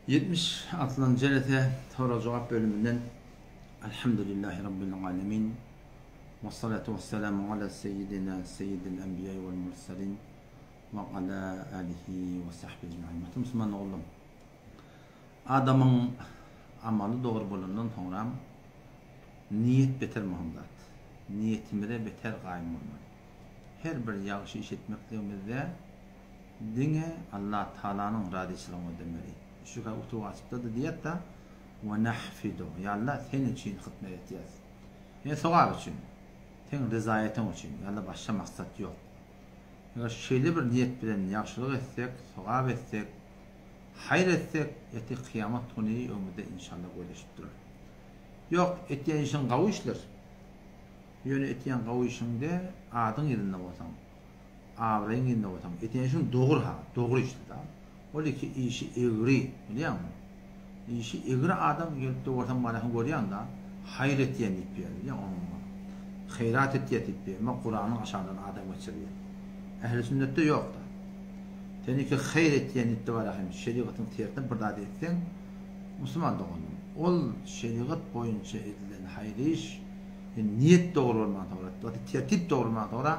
76-njy jelese sorag-jogap bölüminden Elhamdülillahi Rabbil alemin we salatu we selamu ala seyyidina seyyidil enbiýa wal mursalin we ala alihi we sahbihi ecmaîn. Muhterem musulman ogullarym. Adamyň amaly dogry bolandan soňram niýet beter möhüm zat. Niýetimize beter gaýym bolmaly. Her bir ýagşy iş etmekligimizde diňe Allah Tagalanyň razyçylygyny gözlemeli. Şu utugy açypda-da diýýär-de, Ve nahfidu, Ýa Allah, sen üçin hyzmat etýäris. Ýa sogap üçin, seň rezaýatyň üçin, ýa Allah başga maksat ýok. Eger şeýle bir niýet bilen ýagşylyk etsek, sogap etsek, haýyr etsek, ertir kyýamat güni öňümizde inşallah gözleşip durar. Ýok, etýän işiň gawy işler. Ýöne etýän gawy işiňde adyň yzynda bolsaň, abraýyň yzynda bolsaň, etýän işiň dogry ha, dogry işdi-da. Ol iki işi egri, bilýäňmi? Işi egri adam gelip-de görseň manysyny görýäň-da, haýyr etýän diýip ýör, bilýäňmi onuň Haýrat etýär diýip ýör, emma Kuranyň aşagyndan adam geçirýär. Ähli sünnetde ýok-da. Sen iki haýyr etýän diýip-de bar hem şerigatyň tersine bir zat etseň, musulman doganym, ol şerigat boýunça edilen haýyr iş, Niýet dogry bolman soňra, tertip dogry bolman soňra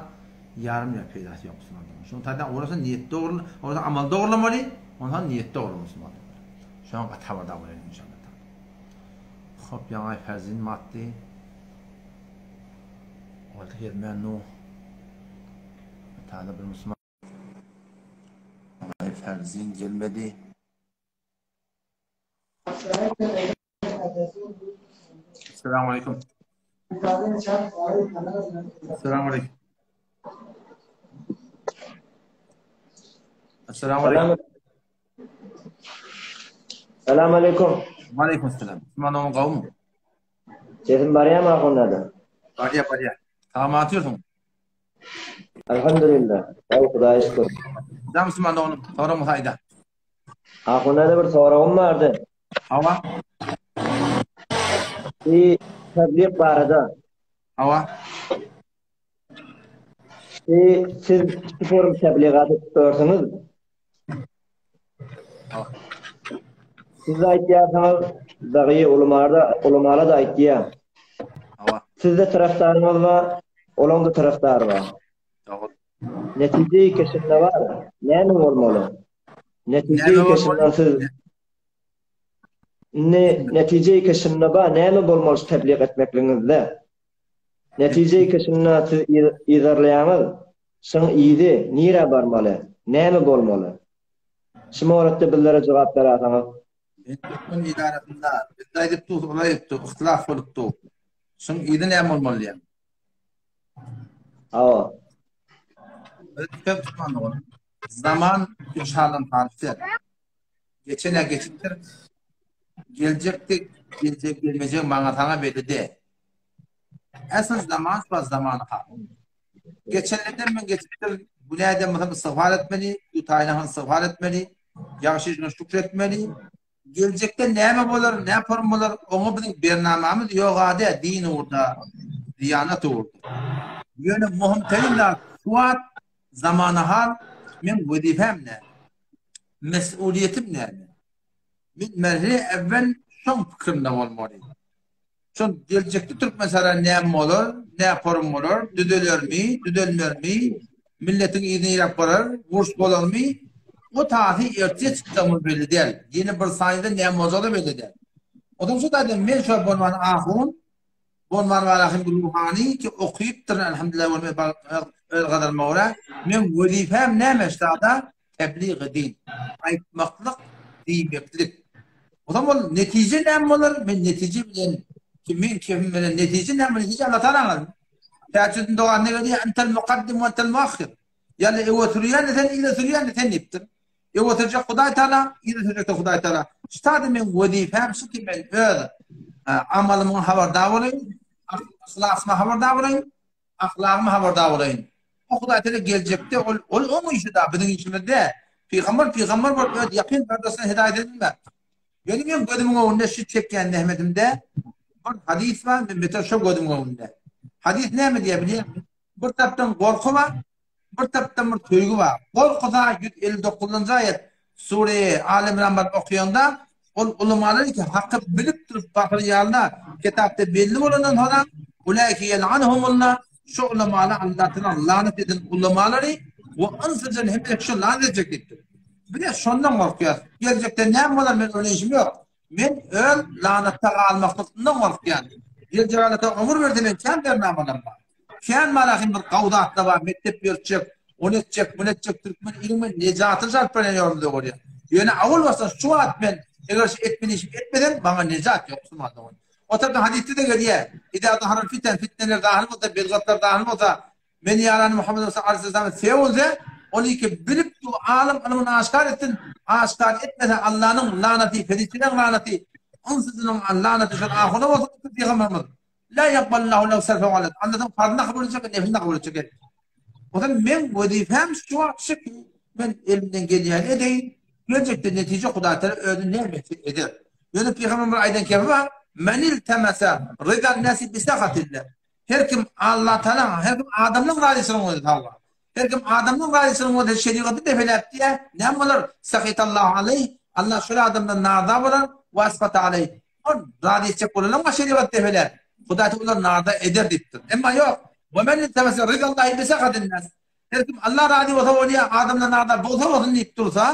ýarym ýa peýdasy ýok musulman dogan. Şonuň taýdan orasa niýet dogry, orasa amal dogrulamaly, ondan niýet dogry musulman dogan. Şoňa gaty habardar bolaýyn inşallah. Hop ýaňy ferzin matdy. Oldy gelmän nu. Taýda bir musulman Ferzin gelmedi. Assalamu alaikum. Assalamu alaikum. Assalamu alaikum. Salam alaikum. Wa alaikum assalam. Musulman gawmy? Sesim barýarmy ahunada? Barýar, barýar. Salam atýarsyň. Elhamdülillah. Sag Hudaýa şükür. Da musulman doganym, soragyňy aýda. Ahunada bir soragym bardy. Hawa. Bir tebliğ barada. Hawa. Bir siz şu forum tebligat edip görsüňiz. Hawa. Siz aýtýarsyňyz, dagy ulumada, ulumala da aýtýar. Hawa. Sizde tarafdaryňyz bar, olaň da tarafdary bar. Dogry. Netije keşinde bar. Näme bolmaly? Netije keşinden siz Indi netije keşinde bar, näme bolmaly şu tebliğ etmekligiňizde? Netije keşinde siz yzarlaýaňyz, şyň yzy nirä barmaly? Näme bolmaly? Şu moratda bizlere jogap berersiňiz. Men türkmen idarasynda biz aýdyp dur, olar aýdyp dur, yhtilaf bolup dur. Şuň yzy näme bolmaly diýen. Hawa. Köp tutmandy Zaman üç haldan taryf Geçen geçipdir. Geljekdi, geljek gelmejek maňa saňa belli de. Esas zaman şu zaman ha. Geçenlerden men geçipdir. Günäden bolsam istiğfar etmeli, utaýyna istiğfar etmeli, ýagşy işine şükür etmeli. Geljekde näme bolar, ne form bolar, oňa biziň bernamamyz ýok ady, din ugurda, diýanat ugurda. Ýöne möhüm terim zat, şu wagt zamana hal men wezipem näme? Mesuliýetim näme? Men merhile evvel şoň pikirimde bolmaly. Şol geljekde Türkmenistana näme bolar, nä forum bolar, düzelermi, düzelmermi, milletiň yzy niräk barar, uruş bolarmy, o tasy ertir çykjagymyz belli däl. Ýene bir sanyda näme boljagy-da belli däl. Onuň üçin aýdýan, men şo bolman ahun, bolman barahym bir ruhany ki okypdyryn elhamdülillah öz gazaryma görä, meň wezipem näme ştada? Tebligy din. Aýtmaklyk, diýmeklik. O zaman ol netije näme bolar? Men netije bilen men kefim bilen netije näme? Netije Allah Taala. Täçüdin dogan ne diýýär? Entel mukaddim we entel muahhir. Ýa-da öňe sürýän sen, yza sürýän sen diýipdir. Öňe sürjek Hudaý Taala, yza sürjek Hudaý Taala. Ştada men wezipem şu ki men öz amalymyň habardar bolaýyn, ahlasyma habardar bolaýyn, Ahlagymy habardar bolaýyn. O Hudaý Teala geljekde ol ol oň işi da biziň işimiz däl. Pygamber pygamber bolup öz ýakyn gardaşyna hidaýat edilmez. Ýöne meň gözümiň öňünde şu çekýän zähmetimde bir hadys bar, men beter şo gözümiň öňünde. Hadys näme diýýär bilýäňmi? Bir tarapdan gorky bar, bir tarapdan bir söýgi bar. Gorkuda 159-njy aýat Sure Al Imran baryp okaýanda. Ol ulamalar ki haky bilip durup basyrýarlar, kitapda belli bolandan soňra ulaike yel'anuhumullah şu ulamalar Allah Taala lanet eden ulamalary we ynsyjan hem şu lanet etjek diýipdir. Biz şondan gorkýarys. Geljekde näme bolar men öyle işim ýok. Men öz lanatda galmaklykdan gorkýan. Geljek Allah ömür berse men kän bernamalarym bar. Kän marahym bir gawy zatlar bar, mekdep ýörtjek, ony etjek, muny etjek, türkmen iliň men nejatyny çalyp berýän ýolumda görýän. Ýöne awal başdan şu wagt men eger şu etmeli işimi etmesem, maňa nejat ýok, musulman dogan. O tarapdan hadysda-da gelýär, Izâ zaharal fiten, fitneler zahyr bolsa, bidgatlar zahyr bolsa, men ýarany Muhammed aleyhisselam sewilse, ol iki bilip dur, alym ylmyny aşgär etsin, aşgär etmese Allanyň lanaty, perişdeleriň lanaty, ynsyzynyň lanaty şol ahuna bolsun diýip pygamberimiz. La yakballahu lahu sarfa wala. Alladan farzyny kabul etjek, nefilini kabul etjek. O zaman men wezipem şu wagt şu ki, men elimden gelýäni edeýin. Geljekde netije Hudaý Teala özi näme etse eder. Ýöne Pygamberimiz aýdan kepi bar, Men iltemese ridan nasi bi sahatillah. Her kim Allah Teala, her kim adamlaryň razyçylygyny gözlese Allah. Her kim adamlaryň razyçylygyny gözlese şerigaty depeläp diýär, näme bolar? Sahitallahu aleýh. Allah şol adamdan narza bolar, we asfata aleýh. Ol razy etjek bolanam bar şerigat depeläp. Hudaý Teala olary narza eder diýipdir. Emma ýok. We men iltemese ridallahi bi sahatin nas. Her kim Allah razy bolsa bolýar, adamlar narza bolsa bolsun diýip dursa,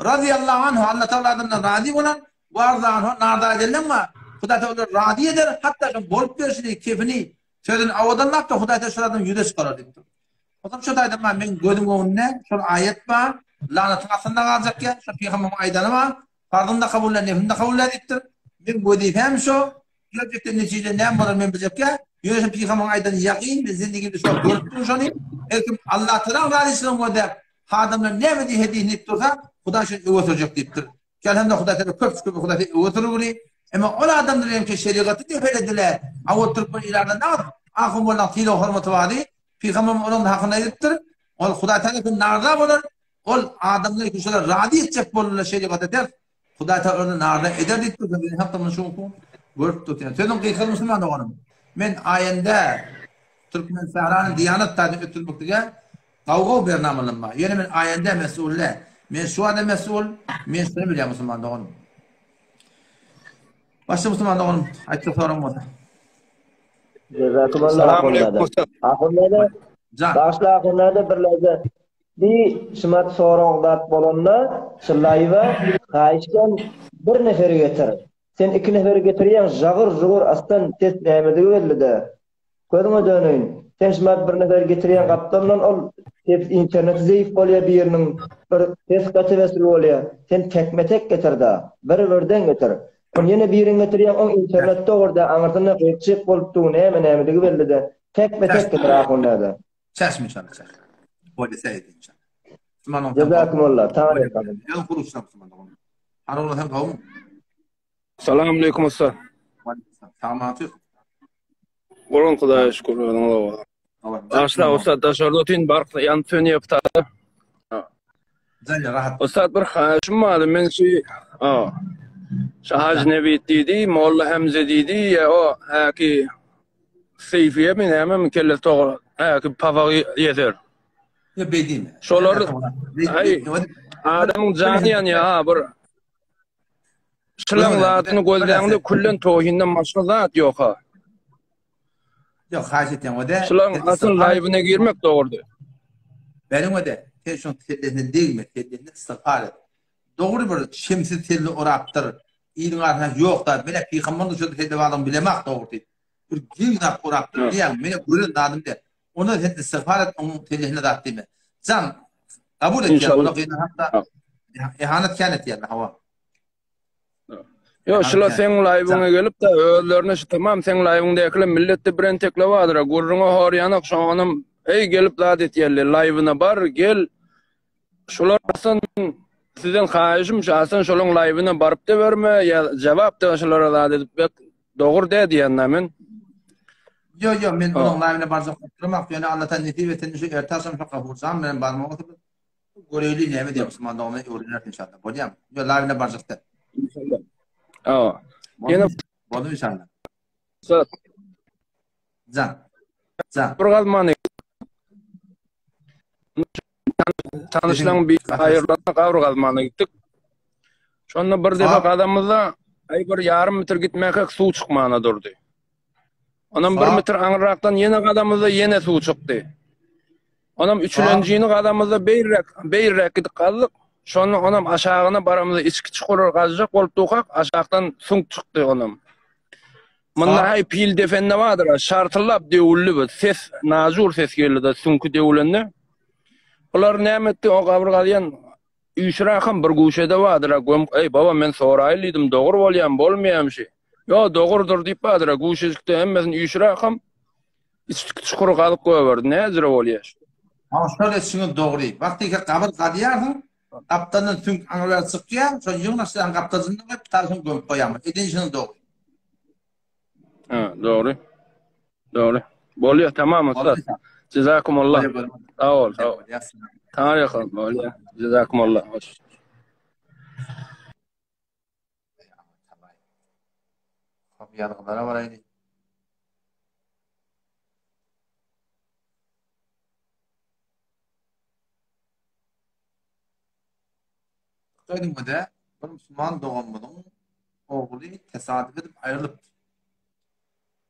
razyýallahu anhu, Allah Teala adamdan razy bolan, we arza anhu, narza edenleň bar. Hudaý Teala olary razy eder, hatda şoň bolup berşini, kefini, sözüni owadanlap-da Hudaý Teala şol adamy ýüze çykarar diýipdir. Onsoň şo taýdan bar, meň gözüň öňünde şol aýat bar, lanatyň astynda galjak ýa, şo pygamberiň aýdany bar, Farzyny-da kabul et, neflini-de kabul et diýipdir. Meň wezipem şo, geljekde netije näme bolar men biljekkä, ýöne şo pygamberiň aýdany ýakyn, men zindigimde şo görüp durun şony. Her kim Allatagalaň razyçylygyny gözläp, adamlar näme diýse diýsin diýip dursa, Hudaý şony öňe sürjek diýipdir. Elhamdülillah Hudaý Tagala köp şükür Hudaý Tagala öňe sürgüli. Emma ol adamlar hem ki şerigaty depelediler. Awal türkmen ilatynda nagt ahun bolan sylag hormaty bardy. Pygamberimiz onuň hakynda aýdypdyr. Ol Hudaý Tagala narza bolar. Ol adamlar ki şolar razy etjek boldular şerigata ters. Hudaý Tagala ony narza eder diýipdir. Men hakda muny şu görüp durýan. Sözüň gysgasy musulman doganym. Men aýende Türkmenistanyň Diýanat taýdan ötürmeklige Gaw-gaw bernamalam bar. Ýöne men aýanda mesul däl. Men şu wada mesul, men şuny bilýän musulman doganym. Başga musulman doganym, aýtjak soragyň bolsa. Jazakumullah ahundada. Ahundada. Jan. Başla ahundada bir laýza. Bir şumat sorag zat bolanda, şu laýwa haýyşdan bir neferi getir. Sen iki neferi getirýäň, jagyr-jugur aslan ses nämedigi belli-dä. Gözüňe döneýin. Sen şumat bir nefer getirýäň gapdalyndan ol ses interneti zeýif bolýa biriniň bir ses gaty wesl bolýa. Sen tekme tek getir da. Bir birden getir. On ýene birini getirýäň oň internet dogry dä aňyrsynda gyk-jyk bolup dur näme nämedigi belli dä. Tekme tek getir ahun däde. Çäşme inşallah çäşme. Bolýa seýit inşallah. Jazakumullah. Taňryýalkasyn. Harun sen gowmy? Salam aleyküm usta. Salamatçyk. Bolan Hudaýa şükür özüňiz owadan. Başla usta daşarda otyn bark ýanyp sönýär ptada. Jany rahat. Usta bir haýyşym bardy men şu a şu Hajy Nebit diýdi, Molla Hemze diýdi, ýa o häki Seýfiýe mi näme mi kellesi togalak, häki papak ýeser. Ýa beýdimi? Şolar aý adamyň jany ýanýar ha bir Şulaň zadyny gözläňde küllen tohinden başga zat ýok-a. Ýok, haýyş etýän o-da. Şulaň asyl laýwyna girmek dogrudy. Beriň o-da. Sen şoň sellesine degme, sellesine istigfar et. Dogry bir şemsiz selle orapdyr. Iliň arasynda ýok zat. Menä pygamber şol selle barlygyny bilemok dogrusy. Bir geň zat orapdyr diýýäň. Menä gören zadym däl. Ona sen istigfar et, onuň sellesine zat diýme. Jan kabul etýän, ona gynansam-da ihanet kän etýärler, hawa. Ýok, şula seň laýwyňa gelip-de, özlerine şu tamam seň laýwyňdakylar milletde birentekle bardyr-a, gürrüňe hor ýanak, şoňanam eý gelip zat etýärler, laýwyna bar, gel. Şular aslyn sizden haýyşym şu aslyn şolaň laýwyna baryp-da berme, ýa jabap-da şulara zat edip bek dogry dä diýen-dä men. Ýok, ýok, men olaň laýwyna barjak bolup duramok, ýöne Allatan nesip etse şu erte agşam şu Gafurjan bilen barmak bolsa Göreýli näme diýýär musulman doganlar öwreneris inşallah. Bolýamy? Ýo live-ne barjak däl. İnşallah. Awa. Ýene boldy inşallah. Jan. Jan. Bir gazmany. Tanyşlaň bir aýrylanda gabr gazmana gitdik. Şonda bir defa gazamyzda. Aý bir ýarym metr gitmäkäk suw çykmana durdy. Onam bir metr aňyrrakdan ýene gazamyzda ýene suw çykdy. Onam üçülenjini gazamyzda beýrek, beýrek gidip gazdyk. Şonda onam aşagyna baramyzda içki çukury gazjak bolup dukak, aşakdan süňk çykdy onam. Munda haý pil defende bardyr, şartyllap döwüldi bu. Ses, najur ses geldi-de süňki döwülende. Bular näme etdi, o gabyr gazýan üýşürakam bir guşede bardyr, göm, eý baba men soraýyl diýdim, dogry bolýam, bolmaýam şi. Ýo, dogrudyr diýip bardyr, guşejikde hemmesini üýşürakam içki çukury gazyp goýberdi. Näjüre bolýar şu? Ha, şol etişiňiz dogry. Wagtyky gabyr gazýarsyň, gapdaldan süňk aňrybaý çykýar, şony ýygnaşdyrýaň gapdajynda goýup, tarapyny gömüp goýýaň. Eden işiňiz dogry. Ha, dogry. Dogry. Bolýar, tamam ussat. Jezakumullah. Sag bol, sag bol. Taňryýalkasyn, bolýar. Jezakumullah. Hoş. Hop ýazgylara baraýly. Gördüňizde bir musulman doganymyzyň ogly tesadüf edip aýrylypdyr.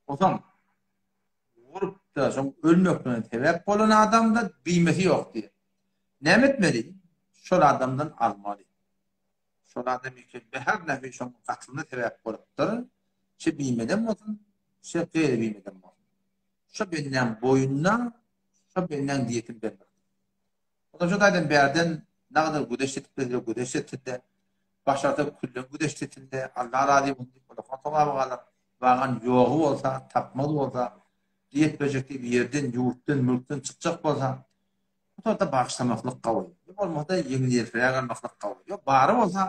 Onsoň vurup-da şoň ölmekligine sebäp bolan adamda biýmesi ýok diýýär. Näme etmeli? Şol adamdan almaly. Şol adam ýeke behar näfi şoň gatlyna sebäp bolupdyr. Şe biýmeden bolsun, şe gaýry biýmeden bolsun. Şo bendäň boýnuna şo bendäň diýetini bermek. Ondan şo taýdan bärden nagadar güzeşt edip bilse güzeşt etsin-de, başarsa külden güzeşt etsin-de, Allah razy bolsun diýip olakan sogaby galar. Bagan ýogy bolsa, tapmaz bolsa, diýet berjek diýip ýerden, ýurtdan, mülkden çykjak bolsa, Bu tarapda bagyşlamaklyk gawy. Ýa bolmasa ýeňil-ýelpiräk almaklyk gawy. Ýok, bary bolsa,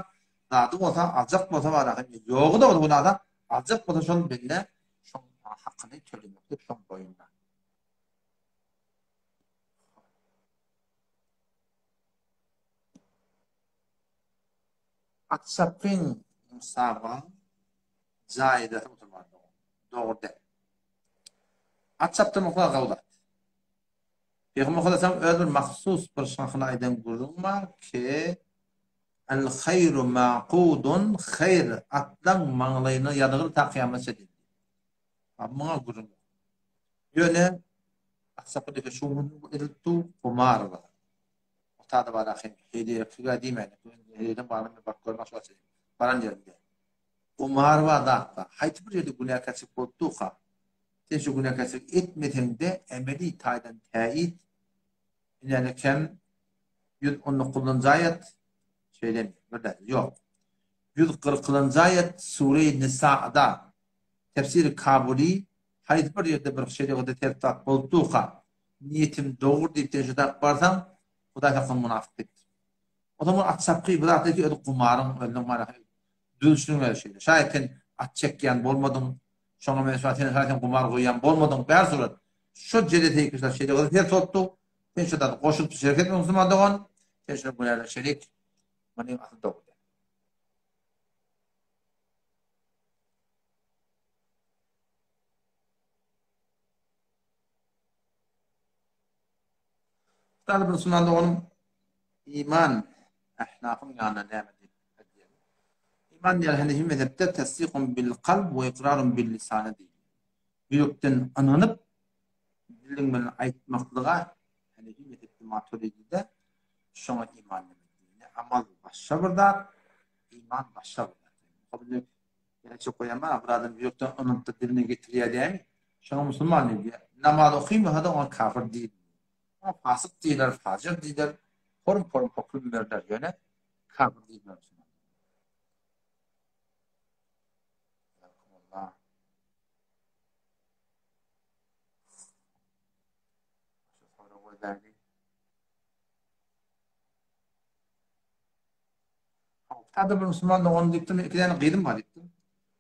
zady bolsa, aljak bolsa bar ahym. Ýogy-da bolsa günäde, aljak bolsa şol bende şoň hakyny tölemeklik şoň boýnuna. At çapgyn musabaň jaýydasy musulman dogan. Dogry däl. At çapdyrmaklyk gawy zat. Pygamber sallallahu öz bir mahsus bir şahyna aýdan gürrüň bar ki, El haýru maqudun haýr atlaň maňlaýyna ýazgyly ta kyýamatça diýdi. Ha muňa gürrüň ýok. Ýöne at çapyp eke şu gün edilip dur, gumar bar. Otada bar ahim, hediye füge diýmäýin. Hediýeden barym bak görmek şu baran ýerinde. Gumar bar zatda. Haýsy bir ýerde günäkärçilik bolup durka, Sen şu günäkärçilik etmeseň-de, emeli taýdan täýit, inäni kem, 119-njy aýat, şeýlemi, bir däl, ýok. 140-njy aýat, Sure-i Nisa'da, Tefsiri Kabuly, haýsy bir ýerde bir şerigatda ters zat bolup durka, niýetim dogry diýip sen şu tarap barsaň, Hudaý saklasyn munafyk diýipdir. O zaman at çapgy bir zat ki özi gumaryň özüniň manasy düzülişiniň özi şeýle. Şaýat sen at çekýän bolmadyň, şoňa men şa sen şaýat sen gumar goýýan bolmadyň, bär surat. Şo jele teýkişler şeýle gyzy ters bolupdy. Sen şo zady goşulyp şerek etme musulman dogan. Sen şo günäler şerik. Muny asyl dogry. Talyp musulman doganym iman ahnafyň ýanynda näme diýip aýdýar? Iman diýýär Hanefi mezhepde tasdikun bil kalb we ikrarun bil lisana diýilýär. Ýürekden ynanyp diliň bilen aýtmaklyga Hanefi mezhepde Maturidide şoňa iman diýilýär. Amal başga bir zat, iman başga bir zat. Näçe goýaman, bir adam ýürekden ynanyp-da diline getirýär dämi? Şoňa musulman diýilýär. Namaz okymasa-da oňa kafir diýilmeýär. Oňa fasyk diýiler, fajyr diýiler, porum-porum höküm berler, ýöne kafir diýilmez musulman. Haftada bir musulman doganym diýipdir, men iki däne gyzym bar diýipdir.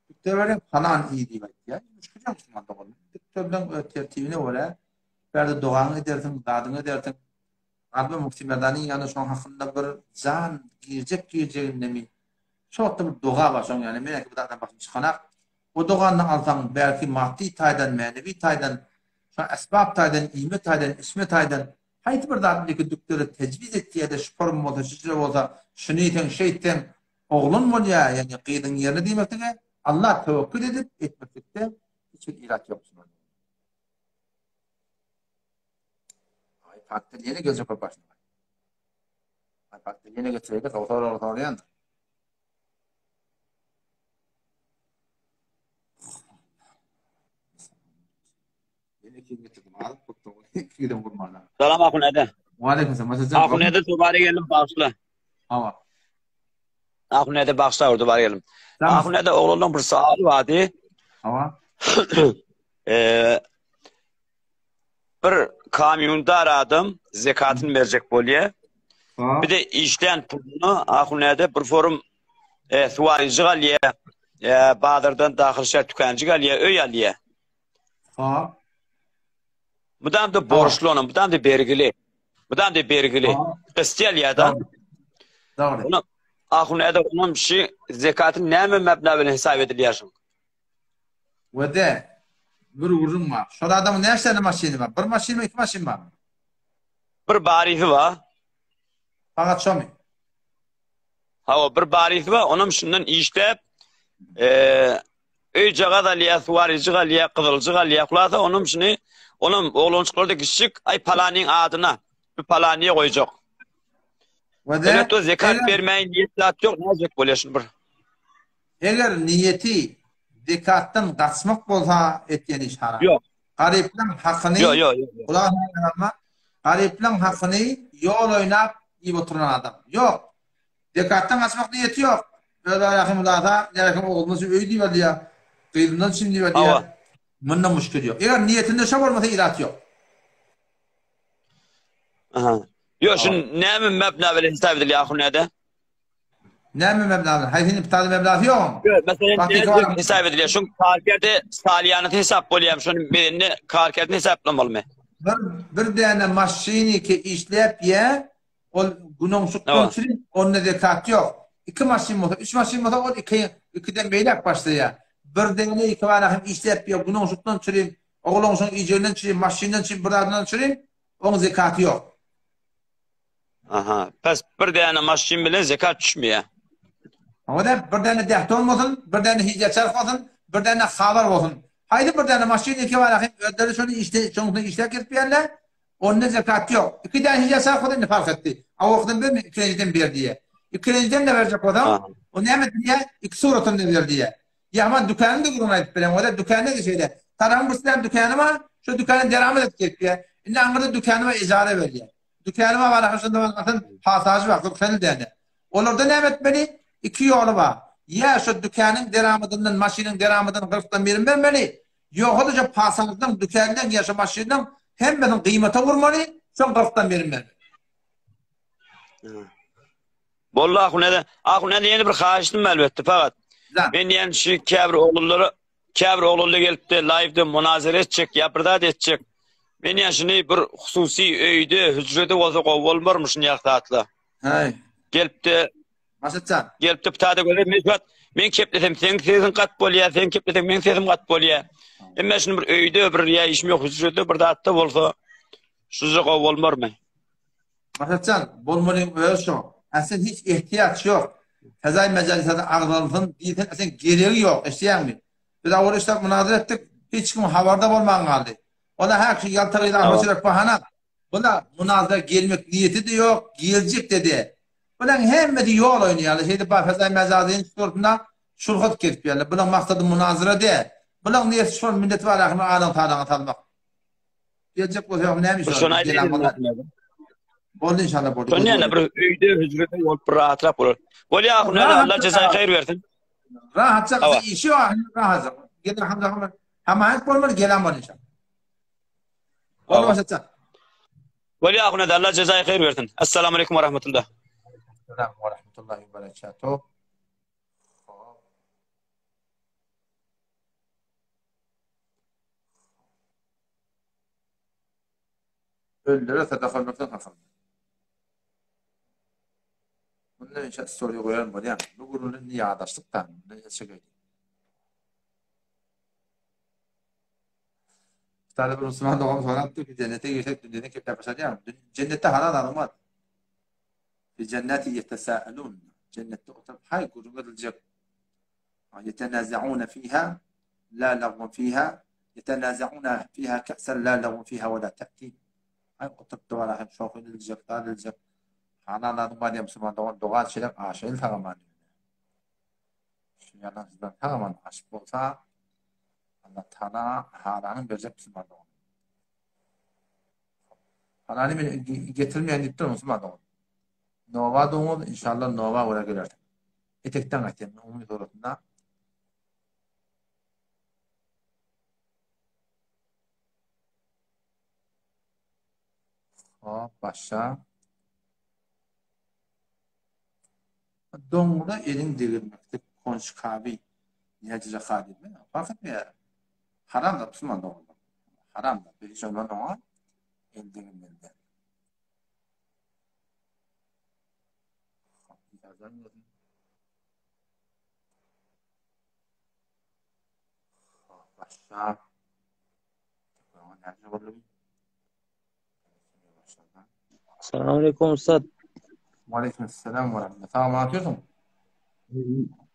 Diktor bilen palan iý diýip aýtýar. Müşkil ýok musulman doganym. Diktor bilen öz tertibine görä, bärde dogaňy edersiň, zadyňy edersiň. Galba Mufti Merdanyň ýanyna şoň hakynda bir jan girjek girjegindemi, şo wagtda bir doga bar şoň ýany, men bu zatdan başym çykanak. O dogany alsaň, belki maddy taýdan, mänewi taýdan, şo esbap taýdan, iýme taýdan, içme taýdan Haýsy bir zat indiki dükdere tejwiz etýä-de şu forma bolsa, şüjre bolsa, şuny etseň, şeýtseň, oglan bolýa, ýagny gyzyň ýerine diýmeklige. Allah tewekkül edip etmeklikde hiç bir irat ýok. Aý faktor ýene geljek bolup başlady. Aý faktor ýene geçireydi, o soragy soraýan. Ýene kim getirdim? Alyp tutdum. Iki giden gurmana. Salam Ahun ede. Waleýkim salam. Maşa Ahun ede tubara geldim bagşla. Hawa. Ahun ede bagşla urdu bar geldim. Ahun ede oglandan bir soal bardy. Hawa. Eee bir kamyondar adam zekatyny berjek bolýar. Bir de işlän puluny Ahun ede bir forum e, suwaryjy alýar. E, bazardan dahyl şäher tükenjik alýar, öý alýar. Ha. Mudam da borçly onuň, mudam da bergili. Mudam da bergili. Gysti alýar da. Dogry. Ona ahun ede onuň şu zekaty näme mebna bilen hesap edilýär şuň? We de bir gürrüň bar. Şol adamyň näçe tane maşyny bar? Bir maşyn iki maşyn barmy? Bir barisi bar. Fakat şomy? Hawa, bir barisi bar, onam şundan işläp, eee öýjagaz alýar, suwaryjyk alýar, gyzyljyk alýar. Hulasa onam şuny, onam oglanjyklarda kiçijik, aý palanyň adyna, bu palanyýa goýjak. We de Elbetde o zekat bermäýin diýip zat ýok, näjek bolýar şuny bir. Eger niýeti zekatdan gaçmak bolsa etýän iş haram. Ýok. Garyplaň hakyny Ýok, ýok, ýok. Gulak asma. Garyplaň hakyny ýol oýnap iýip oturan adam. Ýok. Zekatdan gaçmak niýeti ýok. Öz Rahim Hulasa, näkim oglundan şu öý diýip alýar. Gyzyndan şim diýip alýar. Hawa. Munda muşkil ýok. Eger niýetinde şo bolmasa ilat ýok. Aha. Ýok, şu näme mebna bilen hesap edilýär ahun näde? Näme mebnagy? Haýsy niptany mebnagy ýok oň? Ýok, meselem, näme hesap edilýär? Şuň karkerde salýanysy hesap bolýarmy? Şony belli karkerdini hesaplamalymy? Bir bir däne maşyny ki işläp ýä, ol günoňşukdan çürin, onda zekat ýok. Iki maşyn bolsa, üç maşyn bolsa ol iki ikiden beýläk başlaýar. Bir däne iki bana hem işläp ýa günoňşukdan çürin, oglanşyň iýjeginden çürin, maşyndan çürin, bir zadyndan çürin, oň zekaty ýok. Aha. Pes bir däne maşyn bilen zekat düşmeýär. Oňa da bir däne dehton bolsun, bir däne hijaçarh bolsun, bir däne habar bolsun. Haýsy bir däne maşyn iki bar ahim özleri şony işde şoňda işläp kesip ýerler. Onda zekat ýok. Iki däne hijaçarh bolsa indi fark etdi. Awalkydan berme, ikilenjiden ber diýýär. Ikilenjiden de berjek bolsaň, o näme diýýär? Iki suratynda ber diýýär. Ýa man dükanyň da gürrüňini aýdyp berýän bolýar. Dükanda da şeýle. Tarabyň bir sany dükany bar, şo dükana deramat edip gelip ýa. Indi aňyrda dükany bar, ejara berýär. Dükany bar, bar şonda barsaň pasajy bar, 40 sany däne. Olarda näme etmeli? Iki ýoly bar. Ýa şo dükanyň deramadyndan, maşynyň deramadyndan kyrkdan birini bermeli. Ýogsa-da şo pasajdan, dükandan ýa şo maşyndan hemmesini gyýmata urmaly, soň kyrkdan birini bermeli. Boldy ahun ede. Ahun ede ýene bir haýyştym elbetde fakat. Men diýen şu käbir oglanlara käbir oglanlar gelipdi live-de munazara etjek ýa bir zat etjek. Men diýen şuny bir hususy öýde, hüjrede bolsa gowy bolmarmy şuny ýaly zatlar. Häý. Gelipdi. Maşatjan. Gelipdi ptada göre men şu men keplesem seň sesiň gat bolýar, sen kepleseň meň sesim gat bolýar. Emma şuny bir öýde bir ýa işim ýok hüjrede bir zatda bolsa şuja gowy bolmarmy? Maksatjan, bolmalyň özi şo. Aslyn hiç ehtiýaç ýok. Fezaý mejalisada agzalsyn diýseň aslyn geregi ýok, eşidýäňmi? Biz awal işläp munazara etdik, hiç kim habarda bolman galdy. Ola hä şu ýalta gyz ahmyr çörek bahana. Bula munazara gelmek niýeti-de ýok, geljek-de däl. Bulaň hemmesi ýol oýnaýarlar. Şeýdip bar Fezaý mejazynyň suratynda şulhat kesip ýörler. Bulaň maksady munazara däl. Bulaň niýeti şol milleti bar ahyry alaň-talaňa salmak. Geljek bolsa ýok näme iş var? Şony aýdaýyn. Boldy inşallah boldy. Şony ýene bir öýde hüjrede bolup bir rahatrak bolar. Bolýa ahun Allah jazaý haýyr bersin. Rahatça işi bar, rahatça. Gel hamda Hamaýat bolmaly, gelen bol inşallah. Boldy başlatsa. Bolýa ahun Allah jazaý haýyr bersin. Assalamu alaykum we rahmetullah. Assalamu we rahmetullahi we berekatuh. Ölülere sadaka berseň haram. Mundan inşa story goýan bolýan. Bu gürrüňden indi ýadaşdyk da. Mundan el çekeýin. Tane bir Müslüman dogan sorapdy ki cennete girsek dünýeden kepläp başarýarmy? Cennetde haram adam bar. Fi cenneti yetesâelûn. Cennetde oturyp haý gürrüň ediljek. Ýetenazauna fiha la lagwun fiha ýetenazauna fiha ke'sen la lagwun fiha we la ta'tim. Aý oturyp dowara hem şohy ediljek, zat ediljek. Halal zadyň bar diýen musulman dogan doga etşeler aşaýyl sagaman. Şu ýalançydan sagaman aşyp bolsa Allah Taala halanyň berjek musulman dogan. Halaly men getirmeýän diýip dur musulman dogan. Nowa doňuz inşallah nowa görä gelersiň. Etekden gaýtýan umumy suratynda. Hop, başa. Doňuza eliň degirmeklik konşkabi näjije hadymy fark etmeýär. Haram zat musulman doganlar. Haram zat. Biz hiç ondan oňa el degirmeli däl. Başla. Salam aleyküm ustad. Aleyküm selam ve rahmet. Salam atıyorsun.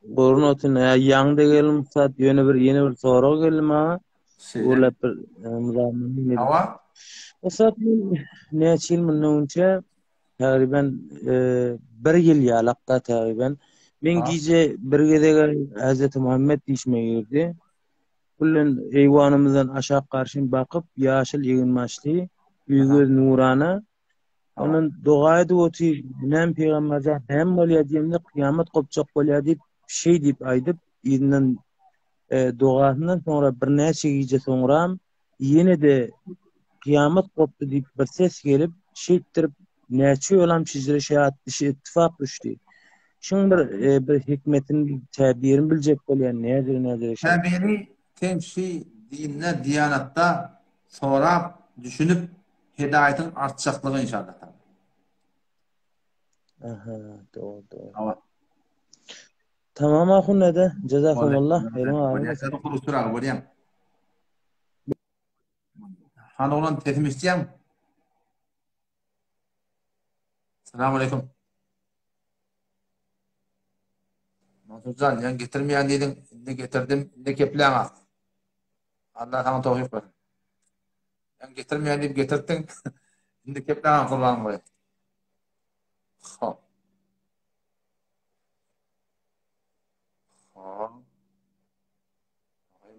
Gorun otun. Ya ýaňda geldim ustad. Ýöne bir ýene bir sorag geldi maňa. Gürläp bir e, Hawa. Ustad men näçe ýyl mundan öňçe tagryban e, bir ýyl ýalakda tagryban men gije bir gezek Hazreti Muhammed diýişime girdi. Küllen eýwanymyzdan aşak garşym bakyp, ýaşyl eginbaşly, ýüz-göz nurana. Ondan doga edip otyr, Näme pygamber jan, näme bolýar diýemde, kyýamat gopjak bolýar diýip, şeý diýip aýdyp, yzyndan dogasyndan soňra birnäçe gije soňram ýene-de kyýamat gopdy diýip bir ses gelip, şeýtdirip näçe ýolam şejere şeýat dişi ittifak düşdi. Şuň bir bir hikmetini, täbirini biljek bolýan nädire nädire şeý. Täbiri sen şi dinde diýanatda sorap düşünip hedaýatyň artjaklygy inşallah taala. Aha, dogry dogry. Hawa. Tamam ahun dede. Jazakumullah. Eliň agyn. Bolýar. Han oglan sesimi eşitýäňmi? Salam aleyküm. Mansurjan, ýaň getirmeýän diýdiň, indi getirdim, indi kepläň az. Allah saňa towfik bersin. Ýaň getirmeýän diýip getirtdiň, indi kepläň gurban bolaýyn. Hop. Hop.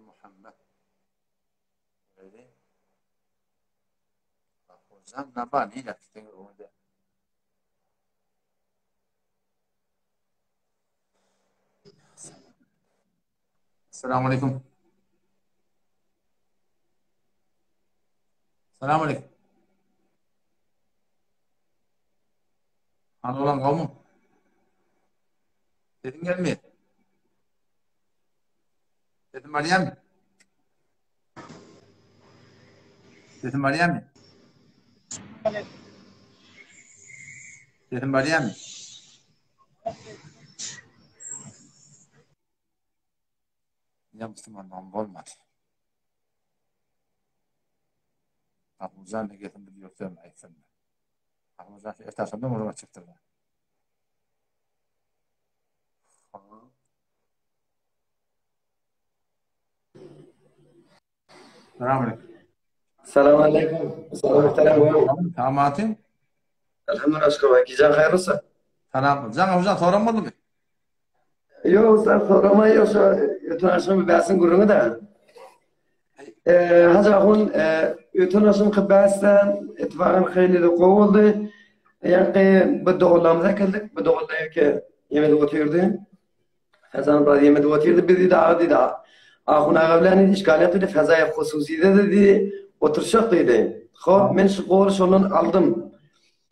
Muhammed. Öyle. Hocam naba nile orada. Selamun aleyküm. Selamun aleyküm. Hany olan gowmy? Sesiň gelmeýär. Sesim barýarmy? Sesim barýarmy? Sesim barýarmy? Ýa musulmanlygym bolmady. Abujan ne gesin bir ýoksam aýtsam. Abujan ertaşamda muruň açypdyr. Salam aleyküm. Salam aleyküm. Salam muhterem. Salam atym. Elhamdülillah şükür. Gijäň haýyr bolsun. Salam. Jaň hocam soran boldumy? Ýok, sen sorama ýok şu öten akşam bäsiň gürrüňi de. Eee Hajy ahun öten akşamky bäsde ittifakan haýly-da gowy boldy. Ýaňky bir doganlarymyzy äkeldik. Bir doganlar ýeke ýemedip otyrdy. Fezany biraz ýemedip otyrdy. Biz diýdi aga diýdi. Ahun aga bilen diýdi işgal ýok diýdi. Fezaýa hususyda diýdi oturşak diýdi. Hop men şu goly şondan aldym.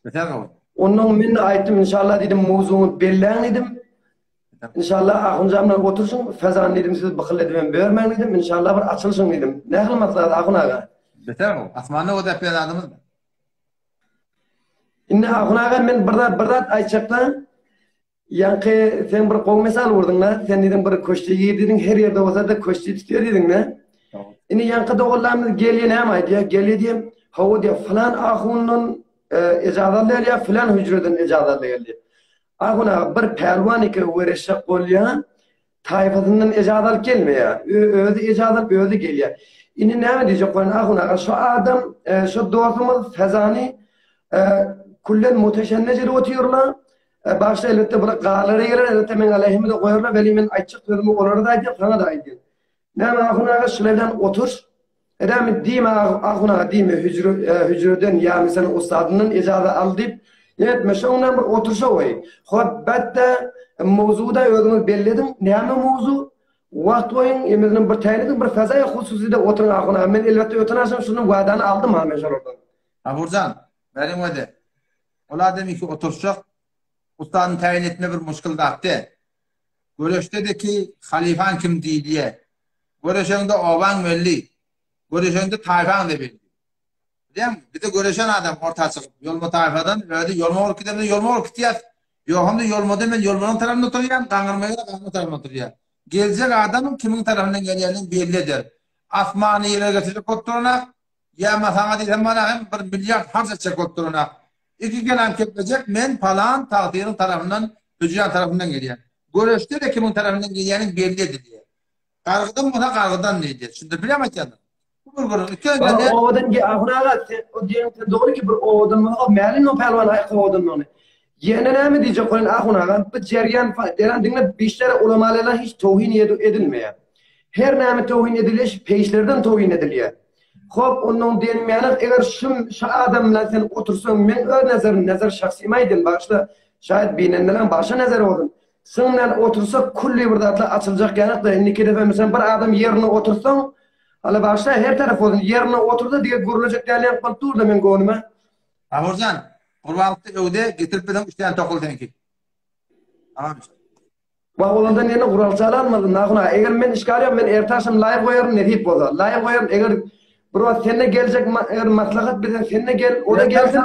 Beter gowy. Ondan men aýtdym inşallah diýdim mowzugyňy belläň diýdim. Inşallah Ahunjan bilen oturşyň Fezany diýdim siz bykyl edibem bermäň diýdim. Inşallah bir açylyşyň diýdim. Nähili maslahat Ahun aga? Beter gowy. Asmanda gözläp ýören adamyz. Indi Ahun aga men bir zat bir zat aýtjakda. Ýaňky sen bir gowy mysal urduň-da, sen diýdiň bir köşde gir diýdiň, her ýerde bolsa-da köşde tutýar diýdiň-de. Indi ýaňky doganlarymyz gelýär näme aýdýar? Gelýär diýýär, hawa diýýär, filan ahundan ejaza aldy gelýär, filan hüjreden ejaza aldy gelýär. Ahun aga bir pälwan eke wereşek bolýar. Taýpasyndan ejaz alyp gelmeýär. Özi ejaz alyp özi gelýär. Indi näme diýjek bolýan Ahun aga şu adam şu dostumyz Fezany küllen muteşennij edip otyrlar. Başda elbetde bular galara geler elbetde meň aleýhime-de goýarlar weli men aýtjak sözümi olara-da aýdýan saňa-da aýdýan. Näme Ahun aga şular bilen otur. Edämi diýme Ahun aga diýme hüjre hüjreden ýa meselem ussadyndan ejaza al diýip etme şoň bilen bir oturşa goý. Hop betde mowzugy-da özüňiz belli ediň näme mowzu wagt goýuň e meselem bir täýin ediň bir fazaýy hususyda oturyň Ahun aga men elbetde öten agşam şuny wadany aldym ha men şolardan. Aburjan, beriň wede. Ol adam iki oturşak ussadyny täýin etme bir muşkil zat däl. Göreşde-de ki halypaň kim diýilýä. Göreşeňde obaň belli. Göreşeňde taýpaň-da belli. Bilýäňmi? Bize göreşen adam orta çykyp, ýolma taýpadan özi ýolma bolup gidemde ýolma bolup gitýäs. Ýogamda ýolmada men ýolmanyň tarapynda oturýan, gaňyrma ýere gaňyrma tarapynda oturýan. Geljek adam kimiň tarapyndan gelýänini belli eder. Asmany ýere getirjek bolup duranak, ýa ma saňa diýsem mana hem bir milliard harç etjek bolup duranak. Iki kelam keplejek men palan tagsyryň tarapyndan, hüjräň tarapyndan gelýän. Göreşde-de kimiň tarapyndan gelýäniň belli edilýär. Gargydan bolsa gargydan diýilýär. Düşündirip bilýärmi aýtýanymy? Bu bir gürrüň. Ikinjiden Bak owadan ge Ahun aga sen o diýen sen dogry ki bir owadan bolsa o mälim o pälwan haýsy owadanlygyny. Ýene näme diýjek bolýan Ahun aga bu jerýan deren diňle bişlere ulamalara hiç towhin edilmeýär. Her näme towhin edilýär şu peýişlerden towhin edilýär. Hop onnoň diýenmäne eger şum şu adam bilen sen otursaň men öz nezerim nezer şahsymy aýdýan bagyşla şaýat binenleriň başga nezeri bolsun. Şuň bilen otursak külli bir zatlar açyljak ýaly-da, indiki defa meselem bir adam ýerine otursaň, hala başda her tarap bolsun, ýerine otursa dige gürlejek däl ýaly bolup dur-da meň göwnüme. Baburjan, Gurbanlykda öwde getirip berseň üç däne tokly seňki. Tamam işte. Wah olardan ýene guralça alanmadym Nahuna. Eger men işgal ýok men erte agşam live goýaryn nesip bolsa. Live goýaryn eger bir wagt sende geljek eger maslahat berseň sende gel oda gelsin.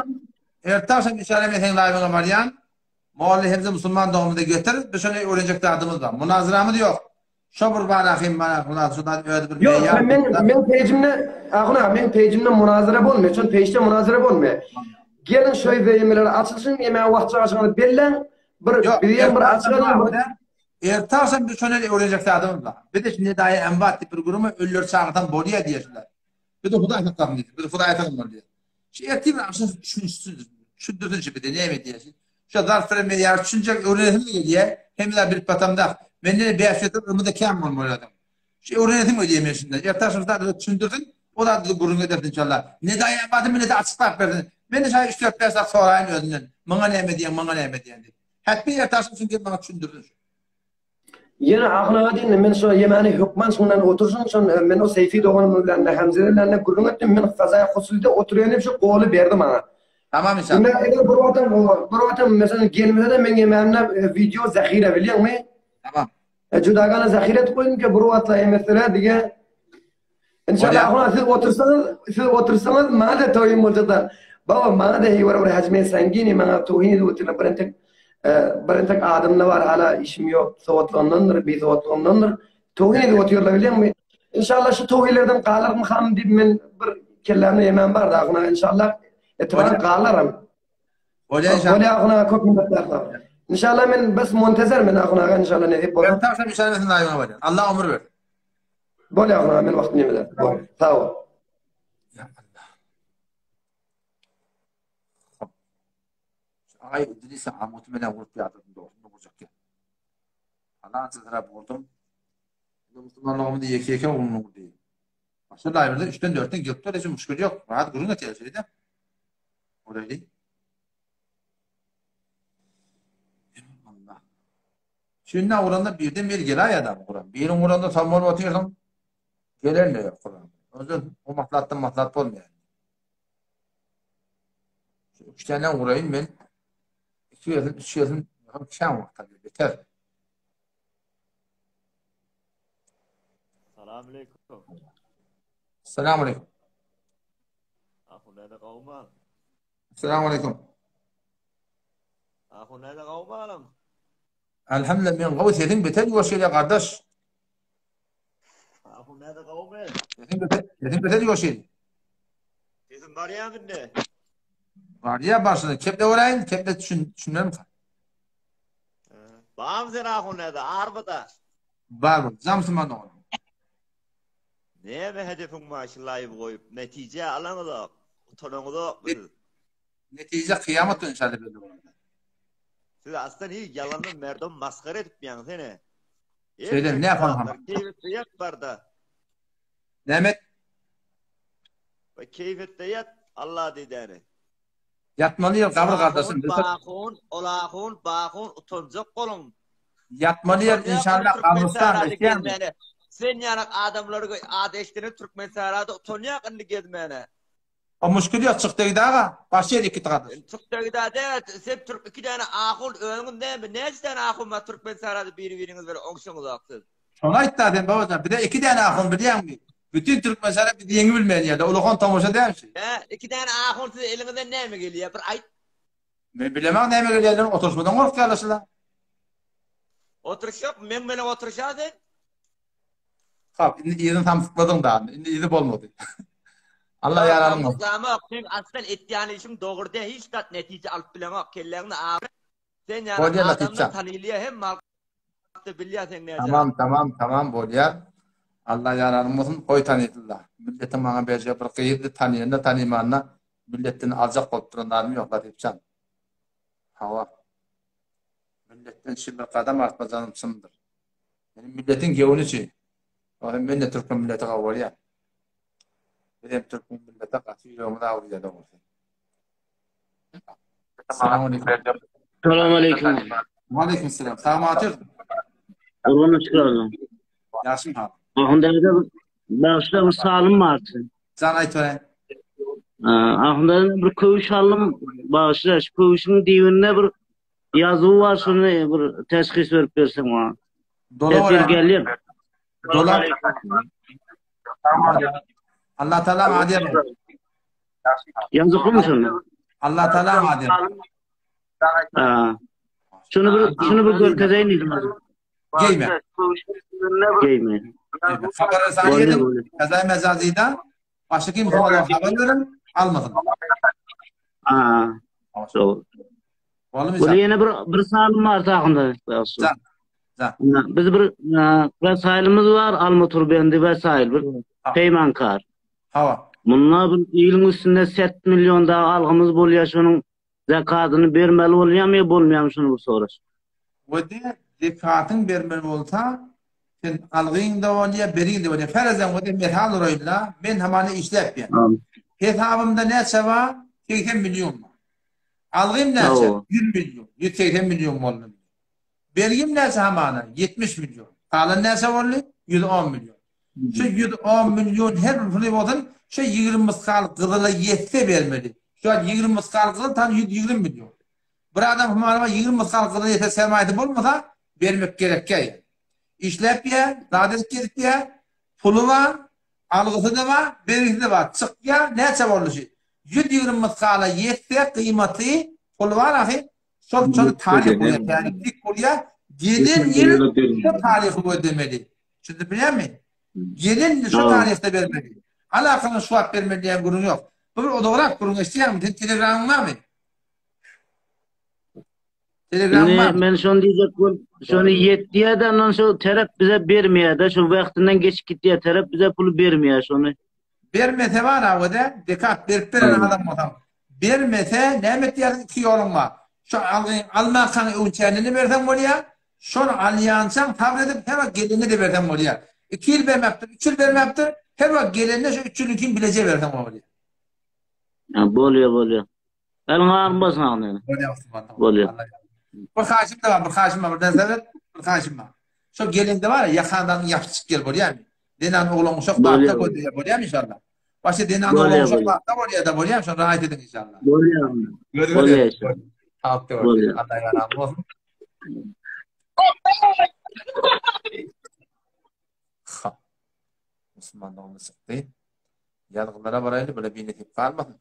Erte agşam işale men seň live'yňa barýan. Molla Hemze musulman doganymyzy getir, biz şony öwrenjek zadymyz bar. Munazyramyz ýok. Şo bir bar ahym mana munazara şo zat özi bir Ýok, sen men men peýjimde Ahun aga men peýjimde munazara bolmaýar. Şon peýjde munazara bolmaýar. Geliň şo ýemeler açylsyn, ýemäge wagt çagaşyňyzy belläň. Bir bizem bir açylalyň bir. Erte agşam biz şony öwrenjek zadymyz bar. Biz şimdi daýy embat diýip bir gürrüň ölüleri çagyrsaň bolýar diýýär. Biz Hudaý saklasyn diýdi. Biz Hudaý saklasyn diýdi. Şu ertir agşam düşünsin, düşündirsin şu bize näme diýýär. Şu zarf bilen men ýar düşünjek öwrenesim gelýär. Hem de bilip batamda. Mende de 5 ýyldyr ylmy-da kän bolmaly adam. Şu öwrenesim gelýär men şunda. Ertir agşam şu düşündirsin. O da bizi gürrüň edersin inşallah. Ne daýanmadym, ne de açyklap bersin. Men de şaý 3-4-5 zat soraýyn özünden. Muňa näme diýen, muňa näme diýen diýip. Hätmi ertir agşam çünki maňa düşündirsin şu. Ýene ahyna diýdim, men şo ýemäni hökman şundan oturşyn, şon men o Seýfi doganym bilen de Hemze bilen de gürrüň etdim, men Fazaýa Husulyda oturýan diýip şu goly berdi maňa. Tamam inşallah. Indi eger bir wagtam bir wagtam meselem gelmese-de meň ýemämde wideo zahire bilýäňmi? Tamam. Judagana zahire etip goýdum ki bir wagtlar ýemesere diýe. Inşallah ahuna siz otursaňyz, siz otursaňyz maňa-da toýum boljakda. Baba maňa-da heý bir hajme sangini maňa toýun edip otyrlar bir entek bir entek adamda bar hala işim ýok sowatlygymdandyr bisowatlygymdandyr toýun edip otyrlar bilýäňmi? Inşallah şu toýlardan galarmykam diýip men bir kellämde ýemem bar da ahuna inşallah etibar galaram. Bolýa inşallah. Bolýa ahuna köp minnetdar. Inşallah men bes montezer men ahuna inşallah nesip bolar. Ertagşam inşallah men siziň bolýan. Allah ömür bersin. Bolýa ahuna men wagtym ýemeder. Bol. Sag bol. Ya Allah. Hop. Ay İdris'e amutu menen vurup ýadyrdım dogrusyny gurjak ýa. Alança tarap vurdum. Musulmanlygymyzy ýeke-ýeke ugruna vurdy. Başga live'da 3-den 4-den gelip dur, hiç müşkil ýok. Rahat gürrüň etýär şeýle. Orayly. Allah. Şunda uranda birden bir gelaý adam Kuran. Birin uranda tam bolup otyrsyň. Gelen de ýok Kuran. Ondan o maslahatdan maslahat bolmaýar. Şu üç tane uraýyn men. Iki gelsin, üç gelsin, hem kän wagt alýar, beter. Salam aleyküm. Salam aleyküm. Ahun näde gawman? Salam aleyküm. Ahun näde gawmanam? Elhamdülillah men gowy sesiň beter ýuwaş gelýär gardaş. Ahun näde gawmy? Sesiň beter, sesiň beter ýuwaş gelýär. Sesim barýamy indi? Barýar başyna keple göräýin, keple düşün, düşünmem. Bam sen ahun näde? Arbada. Bar bol. Jan musulman doganym. Näme hedefiň bar şu live goýup? Netije alaňyzok. Utanaňyzokmy siz? Netije kyýamat güni inşallah belli bolar. Siz aslan hiç ýalandan merdom masgara edip ýaň sene. Şeýle ne yapalım ama? Keýfetde ýat barda. Näme et? Ve keýfetde ýat Allah diýdäni. Ýatmaly ýer gabyr gardaşym. Bahun, olahun, bahun utanjak boluň. Ýatmaly ýer inşallah gabrystan eşidýäňmi? Sen ýaly adamlary ady eşidene Türkmen sährada utanýak indi gezmäne. O muşkil ýok çyk degdi aga. Baş ýer iki gardaş. Çyk degdi dä sen türk iki däne ahun özüňiz näme näçe däne ahun bar Türkmen sährada biri biriňiz bilen oňşaňyzok siz. Şony aýtda sen babajan bize iki däne ahun bilýäňmi? Bütün Türkmen sähra bizi ýeňi bilmeýän ýerde ulakan tomaşa däl şu. Hä iki däne ahun size eliňizden näme gelýä bir aýt. Men bilemok näme gelýänini oturyşmadan gorkýarlar şular. Oturyş ýok meň bilen oturyşa sen. Hop indi yzyny samsykladyň da indi yzy bolmady. Allah ýaralyň bolsun. Samsyklamok seň aslan etýän işiň dogry däl hiç zat netije alyp bileňok kelläňde agyr sen ýaly Bolýar adamlar Latypjan. tanylýa hem halkda bilýä seň näce Tamam tamam tamam bolýar. Allah ýaralyň bolsun goý tanysynlar. Milletiň maňa berjek bir gyzdy tanyanda tanymanda Milletden aljak bolup duran zadym ýok Latypjan. Hawa. Milletden şi bir gadam artma janym çyndyr. Meni milletiň gewni üçin. Ýogsa men-de türkmen milleti gawy bolýan. Biz hem türkmen millete gaty ýüregimiz agyrýar dogrusy. Salam aleyküm. Salam aleyküm. Aleyküm selam. Sagmy Atyr? Gurban şükür. Ýagşymy hal? Ahunda bagşda bir salym bardy. Jan aýt öre. Ahunda bir köwüş aldym. Bagşda şu köwüşüň dibinde bir ýazuw bar, şony bir teşhis berip berseň maňa. Dola Tesir gelýär. Dola. Allah Taala adil. Ýazykmy şony? Allah Taala adil. Ha. Şunu bir şunu bir görkezeýin diýdim. Geýme. Geýme. Habara saniýe edin. Kazay mezazida başga kim habar berin, almasyn. Ha. Doğru. Bu ýene bir bir salym bar takynda. Biz bir vesailimiz bar, alma turbendi vesail bir peymankar. Hawa. Munda bir ýylyň üstünde 7 million dagy algymyz bolýar şonuň Zekadyny bermeli bolýarmy ýa bolmaýarmy şuny bir soraş. Wede zekatyň bermeli bolsa sen algyň-da bolýar beriň-de bolýar. Ferezen wede mesal uraýynda men hamana işläp ýa. Hesabymda näçe bar? 80 million bar. Algym näçe? 100 million. 180 million boldy. Bergim näçe hamana? 70 million. Galan näçe boldy? 110 million. Şu 110 million her bir puly bolsun, şu 20 mysgal gyzyla ýetse bermeli. Şu an 20 mysgal gyzyl tam 120 million. Bir adam hamana 20 mysgal gyzyla ýetse sermaýasy bolmasa, bermek gerekkä. Işläp ýa, zat edip gezip ýa, puly bar, algysy-da bar, bergisi-de bar. Çykýa, näçe boldy şu? 120 mysgala ýetse gyýmaty, puly bar ahy, Şol şol taryh bolýar, taryhlik bolýar. Gelen ýyl şu taryhy gözlemeli. Düşündip bilýärmi? Gelen ýyl şu taryhda bermeli. Alakaly şu wagt bermeli diýen gürrüň ýok. Bu bir uzagrak gürrüň eşidýäňmi? Sen telegramyň barmy? Telegramyň barmy? Men şony diýjek bol, şony ýetýär-de, ondan şu tarap bize bermeýär-de, şu wagtyndan geçip gitýär, tarap bize puly bermeýär şony. Bermese bar awede, zekat berip beren adam bolsaň. Bermese näme etýärsiň iki ýoluň bar. Şo algyň almankaň öwünçänini berseň bolýar. Şony alýançaň sabyr edip her wagt gelende-de berseň bolýar. Iki ýyl bermäpdir, üç ýyl bermäpdir, her wagt gelende şo üç ýylyňkini bileje berseň bolýar. Bolýar, bolýar. Eliň aryn bolsun agam. Bolýar Musulman. Bolýar. Bir haýyşym da bar, bir haýyşym bar, bir närsä ber, bir haýyşym bar. Şo gelende bar ya, ýakandan ýapyşyp gel bolýarmy? Zenan oglan uşak zatda bolýar, bolýarmy inşallah? Başga zenan oglan uşak zatda bolýar da bolýar, şony raýat ediň inşallah. Bolýar. Bolýar. Tapdy bolýar. Allah ýaraly bolsun. Ha. Musulmanlygymyz çykdy. Ýazgylara baraýly, bile binesip galmasyn.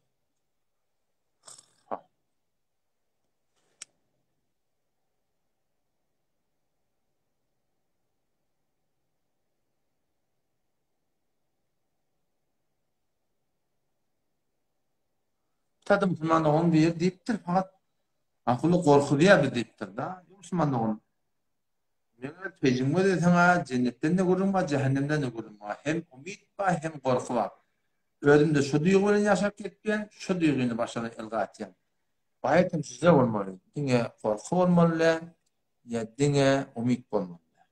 Tadı musulman dogan bir diýipdir, fakat akyly gorkuzýar biz diýipdir da. Musulman dogan. Meňe tejribe diýseň-ä jennetden-de gürrüň bar, jähennemden-de gürrüň bar. Hem umyt bar, hem gorky bar. Özüm-de şu duýgy bilen ýaşap gelipýän, şu duýgyny başlara ylga atýan. Baýat hem şeýle bolmaly, diňe gorky bolmaly däl, ýa diňe umyt bolmaly däl.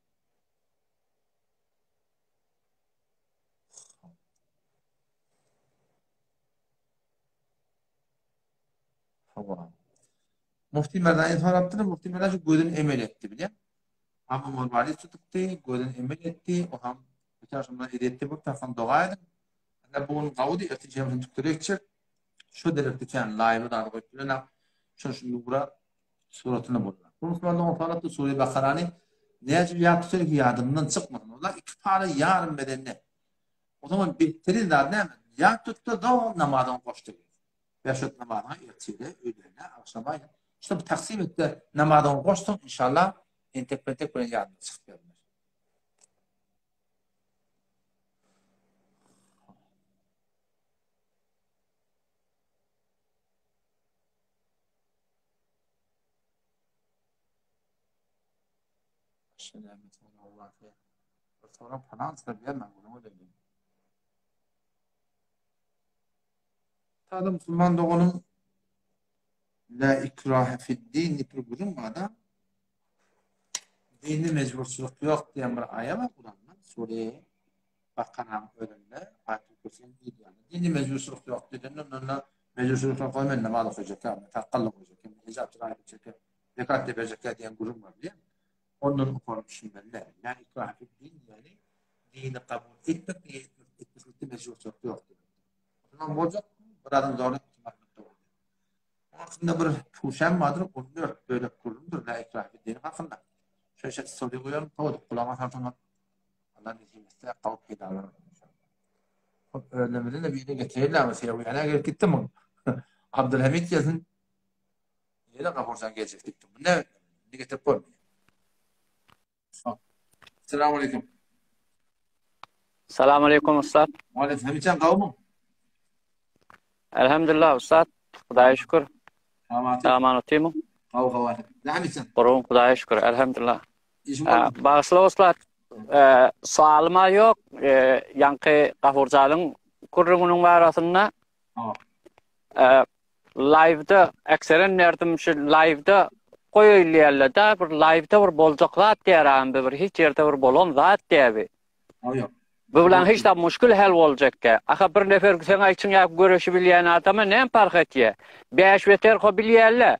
Hawa. Mufti Merdany sorapdyr, Mufti Merdan şu gözüni emel etdi bilýän. Hamam ol wali tutupdy, gözüni emel etdi, o ham öte şondan edetdi bu tarafdan doga edin. Anda bu gün gawudy, ertir jemsin tükdüre gitjek. Şu derekde kän laýyby zady goýup bilen ak. Şol şu nura suratyny boldy. Bu musulmanlaryň sorapdy Sure Bakarany näce ýat tutar ki ýadymdan çykmasyn. Olar iki para ýarym berende. O zaman betterin zat näme? Ýat tutdy, doga namazyny goşdy. Bäş wagt namazyňy ertire, öýläne, agşama şuny bir taksim et-de namazyňy goşsaň inşallah entek-pentek bilen ýadyňdan çykyp bermez. Başga näme sorag bar? Bir sorag falan bermän gürrüň edeliň. Sada musulman doganym La ikrahe fid-din diýip bir gürrüň bar-da. Dinde mejburçylyk ýok diýen bir aýa bar Kuranda. Sure Bakaranyň özünde Aýatul Kürsiniň diýilýän. Dinde mejburçylyk ýok diýlende onda mejburçylyk ýok men namaz okajak, men sakgal okajak, men hijap çyraýyp etjek, zekat da berjek diýen gürrüň bar diýen. Ondan okaryp düşünmeli däl. La ikrahe fid-din diýeni dini kabul etmek, etmeklikde mejburçylyk ýok diýmek. Musulman boljak, bir adam zorlap musulman etmek dogry däl. Onuň hakynda bir puşam bardyr, 14 bölek gürrüňdir la ikrahe fid-din hakynda. Şo işe story goýaryn, towudyp gulagyňa salsaňyz, Allah nesip etse, gawy peýdalar bolar inşallah. Hop, özlemizden de birini getireýin ama Seýewýana gelip gitdi muň. Abdülhamid gelsin. Ýene Gafurjan geljek diýipdir. Bu ne? Indi getirip bolmaýar. Selamun aleyküm. Salam aleyküm ussat. Aleyküm. Hemişe gawmy? Elhamdülillah ussat. Hudaýa şükür. Salam otymy? Gaw gaw. Näme sen? Gurun Hudaýa şükür. Elhamdülillah. Bagyşla ussat. Sualyma ýok. Ýaňky Gafurjanyň gürrüňiniň barasynda. Live-da ekseren derdim şu live-da goýaýylýarlar-da bir live-da bir boljak zat diýer agam bir hiç ýerde bir bolan zat diýer bi. Ýok. Bu bilen hiç zat muşkil hal boljakka. Aha bir nefer seň aýtşyň ýaly göreşi bilýän adama näme parh etýär? Bäş beter ho bilýärler.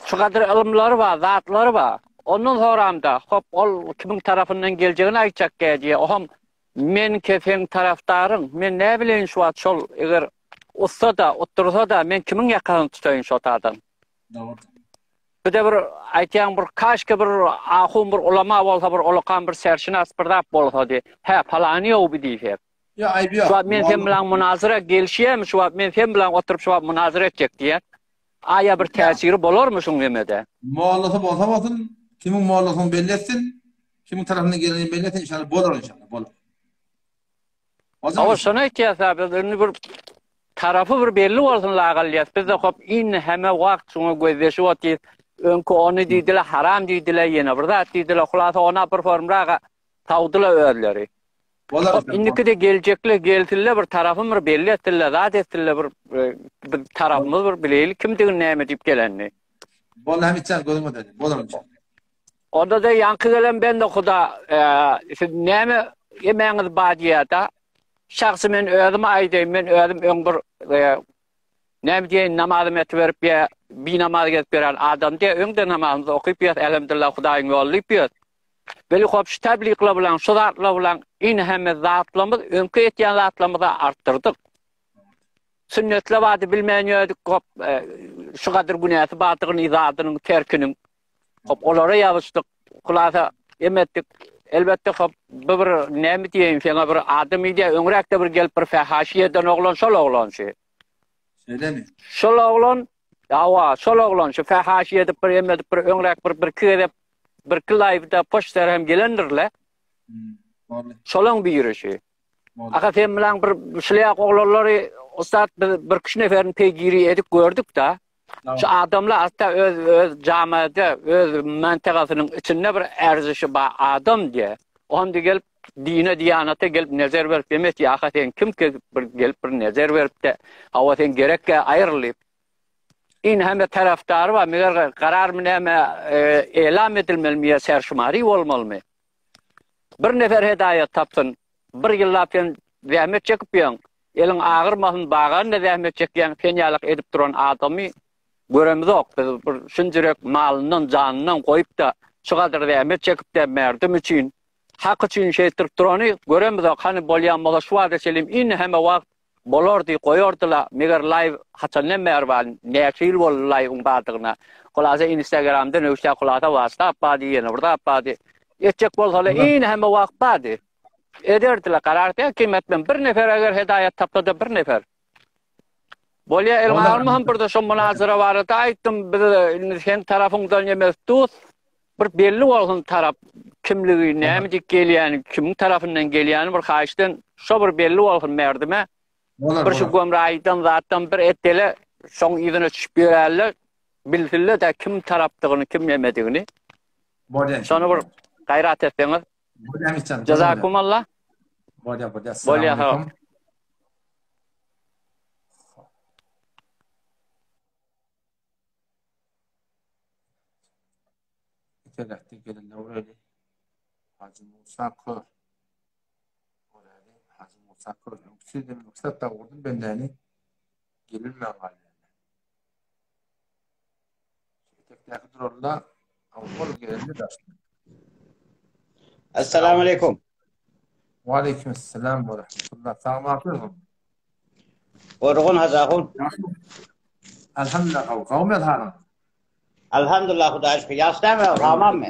Şu gadyr ylymlary bar, zatlary bar. Ondan soramda hop ol kimiň tarapyndan geljegini aýtjak diýer. Oham Men ke seň tarapdaryň, men näbileýin şu wagt şol eger utsa-da, utdursa-da men kimiň ýakasyny tutaýyn şo tadan. Dogry. Bir-de bir aýtýaň bir kaşke bir ahun bir ulama bolsa bir ulakan bir serşinas bir zat bolsady. Hä palany ýow bi diýsek. Ýok aýby ýok. Şu wagt men sen bilen munazyra gelişýämi şu wagt men sen bilen oturyp şu wagt munazyra etjek diýýän. Aýa bir täsiri bolarmy şuň hemede? Mollasy bolsa bolsun, kimiň mollasyny belli etsin, kimiň tarapyndan gelenini belli etsin, inşallah bolar inşallah, bolar. Hawa, şony aýtýas a biz indi bir tarapy bir belli bolsun lagal diýýäs. Biz-de hop indi heme wagt şuňa gözleşip otyrys. Öňki ony diýdiler, haram diýdiler, ýene bir zat diýdiler. Hulasa ona bir formraga sawdylar özleri. Bolar. Hop indiki-de geljekler gelsinler bir tarapyn bir belli etsinler, zat etsinler bir biz tarapymyz bir bileyli kimdigini näme diýip gelenini. Boldy Hamitjan gözüň ödedi. Bolar inşallah. Onda-da ýaňky gelen bende huda siz näme emäňiz bar diýýär-de. Şahsy men özüm aýdaýyn, men özüm öň bir näme diýeýin namazym etiberip ýa binamaz gezip ýören adam diýä, öň-de namazymyzy okyp ýörüs, elhamdülillah Hudaýyň ýoly diýip ýörüs. Weli hop şu tabligler bilen, şu zatlar bilen ine hemme zatlarymyz öňki etýän zatlarymyzy artdyrdyk. Sünnetler bardy bilmän ýördük hop e, şu gadyr günäsi bardygyny zadynyň terkiniň. Hop olara ýabyşdyk. Hulasa emetdik. Elbetde hop bu bir näme diýeýin seňe bir adam diýýär öňräkde bir gelip bir fehaşi eden oglan şol oglan şu. Şeýlemi? Şol oglan Hawa, şol oglan şu fehaşi edip bir emedip bir öňräk bir birki gezek Birki laýwda poçter hem gelendirle. Şolaň biri şu. Aha sen bilen bir şulýak oglanlary ussat biz bir kişi neferini peýgiri edip gördük da. Şu adamlar hatda öz öz jamaada, öz mantagasynyň içinde bir erzişi bar adam diýe. Onda gelip dine diýanata gelip nezer berip emes ýa-ha sen kim ki bir gelip bir nezer berip-de, hawa sen gerekkä aýryl diýip. Indi hemme tarapdary bar, meger kararmy näme elam edilmelimi ýa serşumary bolmalymy? Bir nefer hedaýat tapsyn. Bir ýyllap sen zähmet çekip ýöň. Eliň agyrmasyn baganda zähmet çekýäň sen ýalak edip duran adamy göremizok biz bir şunjirek malyndan janyndan goýupda şu gadar zähmet çekipde merdim üçin hak üçin şeýtdirip durany göremizok hany bolýan bolsa şu wagta çenli indi hemme wagt bolardy goýardyla meger laýw haçandan bäri bar näçe ýyl boldy laýwyň bardygyna hulasa instagramda nöwşä hulasa whatsapp bardy ýene bir zat bardy etjek bolsalar indi hemme wagt bardy Ederdiler karar däl kim etmem bir nefer eger hedaýat tapsada bir nefer. Bolýa eliň alma hem birde şo munazara barada aýtdym biz indi sen tarapyňdan emes dos bir belli bolsun tarap kimligi näme diýip gelýäni kimiň tarapyndan gelýäni bir haýyşdan şo bir belli bolsun merdime. Bir şu gömraýdan zatdan bir etdele şoň yzyna düşüp ýörärler bilsinler de kim tarapdygyny kim nemedigini. Bolýa. Şony bir gaýrat etseňiz. Bolýa Mitjan. Jazakumullah. Bolýa, bolýa. Bolýa, ha. Itelekde gelinler öyle. Hacı Musa kör. Oraya Hacı Musa kör. Öksüzüm, öksüz da vurdum bendeni. Gelinmän galýar. Etekdäki durarla ol geldi daşly. Assalamu aleykum. Wa aleykum assalam we rahmetullah. Sagmakyň. Gorgun Hajahun. Alhamdulillah, gaw gaw men halyň. Alhamdulillah Hudaý şükür. Ýaş dämi, gamammy?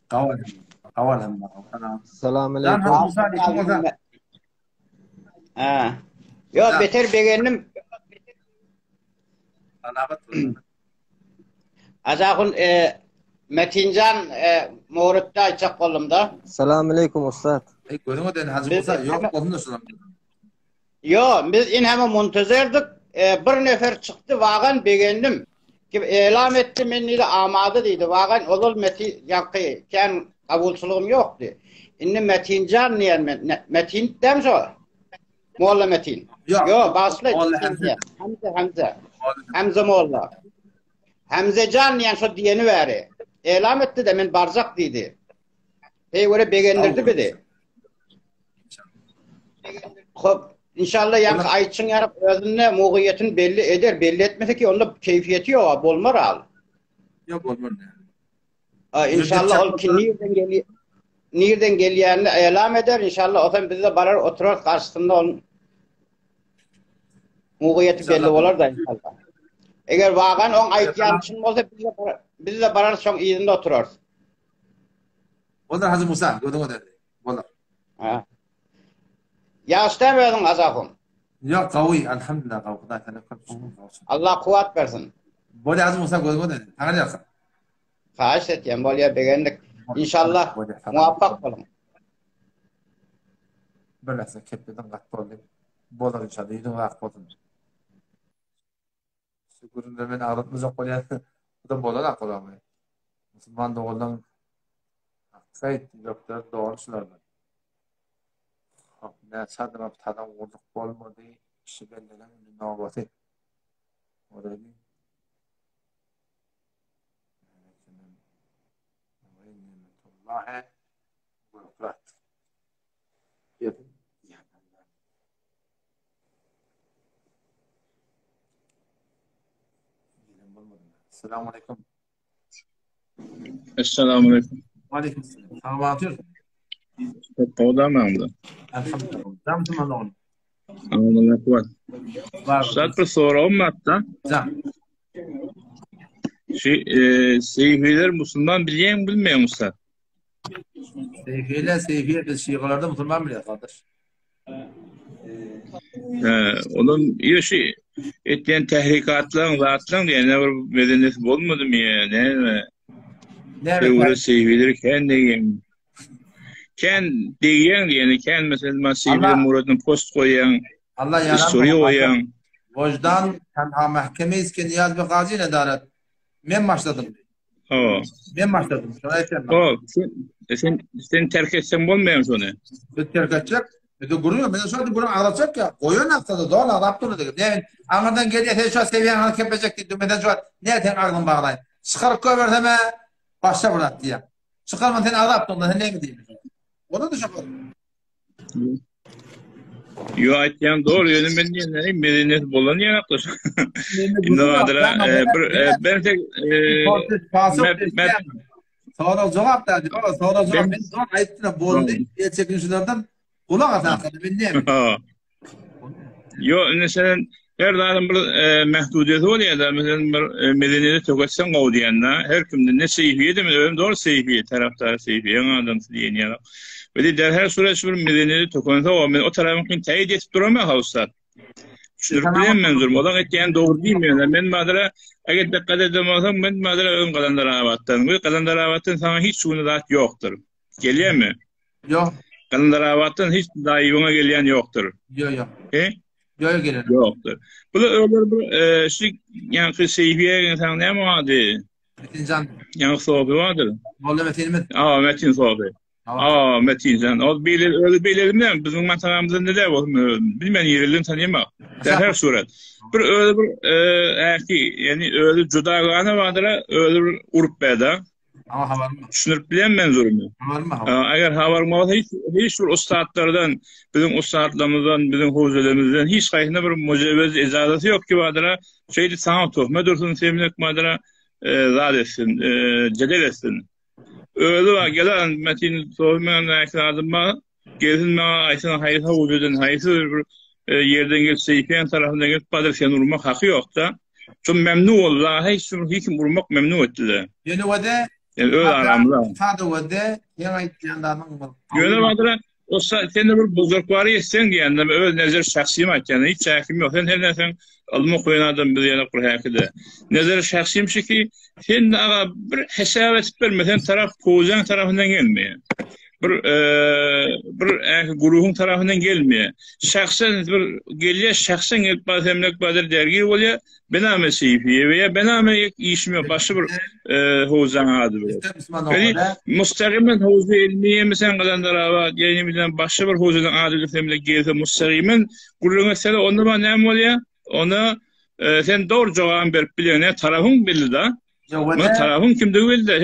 Gaw alhamdulillah. Gaw alhamdulillah. Salam aleykum. Ha. Yo beter begendim. Alamat. Azahun e, Metincan e, Mowrutda aýtjak boldum-da. Salam aleykum ussat. Ey gözüňe den Hacı Musa ýok bolsun şular. Ýo, biz inheme muntazerdik. E, bir nefer çykdy, wagan begendim. Kim elam etdi, men diýdi amada diýdi. Wagan ozal Meti ýaňky kän kabulçylygym ýokdy. Indi Metinjan diýen men, Metin dämi şo? Molla Metin. Ýok. Ýo, bagyşla. Molla Hemze. Hemze, Hemze. Hemze molla. Hemzejan diýen şo diýeni bäri. Elam etdi-de men barjak diýdi. Heý göre begendirdi bizi. Hop, inşallah ýaňky aýtşyň ýaryp özünde mugyýetini belli eder, belli etmese ki onda keýfiýeti ýok, bolmar al. Ýok bolmar. A inşallah ol ki nirden gelýär, nirden gelýänini elam eder, inşallah o sen bizde barar oturar garşysynda ol mugyýeti belli bolar da inşallah. Eger wagan oň aýtýany çyn bolsa bizde bizde barar şoň yzynda oturarys. Bolar Hajy Musa, gözüňe derdi. Bolar. Ha. Ýaşda özüň Azahun. Ýok, gawy, alhamdulillah, gawy. Hudaý sana köp şükür bolsun. Allah kuwat bersin. Bolýar Hajy Musa, gözüňe derdi. Saňa ýalkasyn. Haýyş etýän, bolýar begendik. Inşallah muwafak boluň. Bir näçe kepdeden gat boldy. Bolar inşallah, ýüzüň ak bolsun. Şu gürrüňler meni aglatmajak bolýar. Bu da bolar ak bolamy. Musulman doganlaň Saýt ýürekler doly şulardan. Hop, näçe adama tadan gurduk bolmady. Şu bendeleň indi nobaty. Göreli. Nimetullahi Bürokrat. Esselamu aleýkum. Esselamu aleýkum. Aleýkum esselam. Salam Gowdamyňda? Elhamdülillah. Jamsyman ogul. Allah kuwat. Ussat bir soragym barda. Jam. Şu e, Seyfiler musulman bilýäň bilmeýäň ussat? Seyfiler, Seyfiye biz şigalarda musulman bilýär kardeş. He, olam ýa şu etýän tährikatlaryň zatlaryň diýen bir medeniyeti bolmadymy ýa näme? Näme? Öwre Seyfiler kän diýen. Kän diýen diýeni kän mesela men Seyfiler Muradyn post goýýan. Allah ýaran. Story goýýan. Wojdan tenha mahkeme iske niýaz be gazy nedaret. Men başladym. Hawa. Men başladym. Şony aýtýan. Hawa, sen sen sen terk etseň bolmaýar şony. Biz terk etjek. Biz de gürrüň, men şol gürrüň agzajak ya. Goýan aksa-da doly agzap durdy diýip. Ne aňyrdan gelýär sen şu sewiýäň hany kepejek diýip, men sen şu ne sen agzyň baglaýyn. Çykaryp goýbersem-ä başga bir zat diýýär. Çykarman sen agzap durdyň, sen näme diýýän? Ola da şo. Yo aýtýan dogry ýöne men diýen medeniýet bolan ýarakly. Indi bardyr bir ben tek Sorag jogap berdi. Baba sorag jogap men dogry aýtdym boldy. El çekinşilerden gulak asardy men näme? Yo indi sen her zadyň bir mähdudiýeti bolýar da meselem bir medeniýete töketseň gowy diýende her kimde ne seýfiýe men özüm dogry seýfiýe tarapdary seýfiýeň adamsy diýen ýaly. Weli derhal surat bir medeniýete tökense o men o tarapyňkyny täýit edip duramok ha ussat. Düşündirip bilen men durum. Olaň etýän dogry diýmeýän. Men madara eger dikkat eden bolsaň men madara özüm Galandarabatdan. We Galandarabatdan saňa hiç güni zat ýokdur. Gelýärmi? Ýok. Galandarabatdan hiç daýybyňa gelýän ýokdur. Ýok, ýok. He? Ýok, ýok gelen. Ýokdur. Bu da öler bir e, şu ýaňky Seýfiýe saňa näme ady? Metinjan. Ýaňky Sofi bardyr. Molla Metinimiz. Aa, Metin Sofi. Aa, Metinjan. Ol beýle özi beýle bilmem, biziň maşgalamyzda nede bolsun, bilmän ýerden tanýamak. Her surat. Bir özi bir äki, ýani özi juda gana bardyr, özi bir urup berdi. Ama habarym bar. Düşündirip bilen men zulmy. Habarym bar. Eger habarym bolsa hiç hiç bir ussatlardan, biziň ussatlarymyzdan, biziň howzelerimizden hiç haýsyna bir mujewez ejazasy ýok ki bardyr. Şeýdip saňa töhmet ursun, semlik bardyr, zat etsin, jedel etsin. Özi bar, gelen Metin Sofi meň näki zadym bar. Gelsin maňa aýtsyn haýsy howuzdan haýsy bir e, ýerden gelip Seýfiýan tarapyndan gelip Badyr seni urmak haky ýokda. Şu memnu boldy, hiç kim hiç kim urmak memnu etdiler. Ýöne wede Yani öz aramyzda. Sada wede ýeň aýtýan zadyň bir. Ýöne Badyr o sen de bir buzurk bar etseň diýende öz nezer şahsym aýtýan hiç çäkim ýok. Sen her näsen ylmy okaýan adam biz ýene bir häkide. Nezer şahsym şu ki sen de aga bir hesap edip berme sen tarap howzaň tarapyndan gelmeýär. Bir bir ähli guruhyň tarapyndan gelmeýär. Şahsen bir gelýär, şahsen gelip bar semlek badyr dergir bolýar. Bename seýfiýe we ýa bename işim ýok, başga bir howzaň ady bilen. Ýani mustagimen howza ilmiýe sen galandarabat, ýani bilen başga bir howzadan ady bilen semlek gelse mustagimen gürrüň etsele onda bar näme bolýar? Onda sen dogry jogabyny berip bilýäň, ne tarapyň belli da. Muny tarapyň kimdigi belli däl.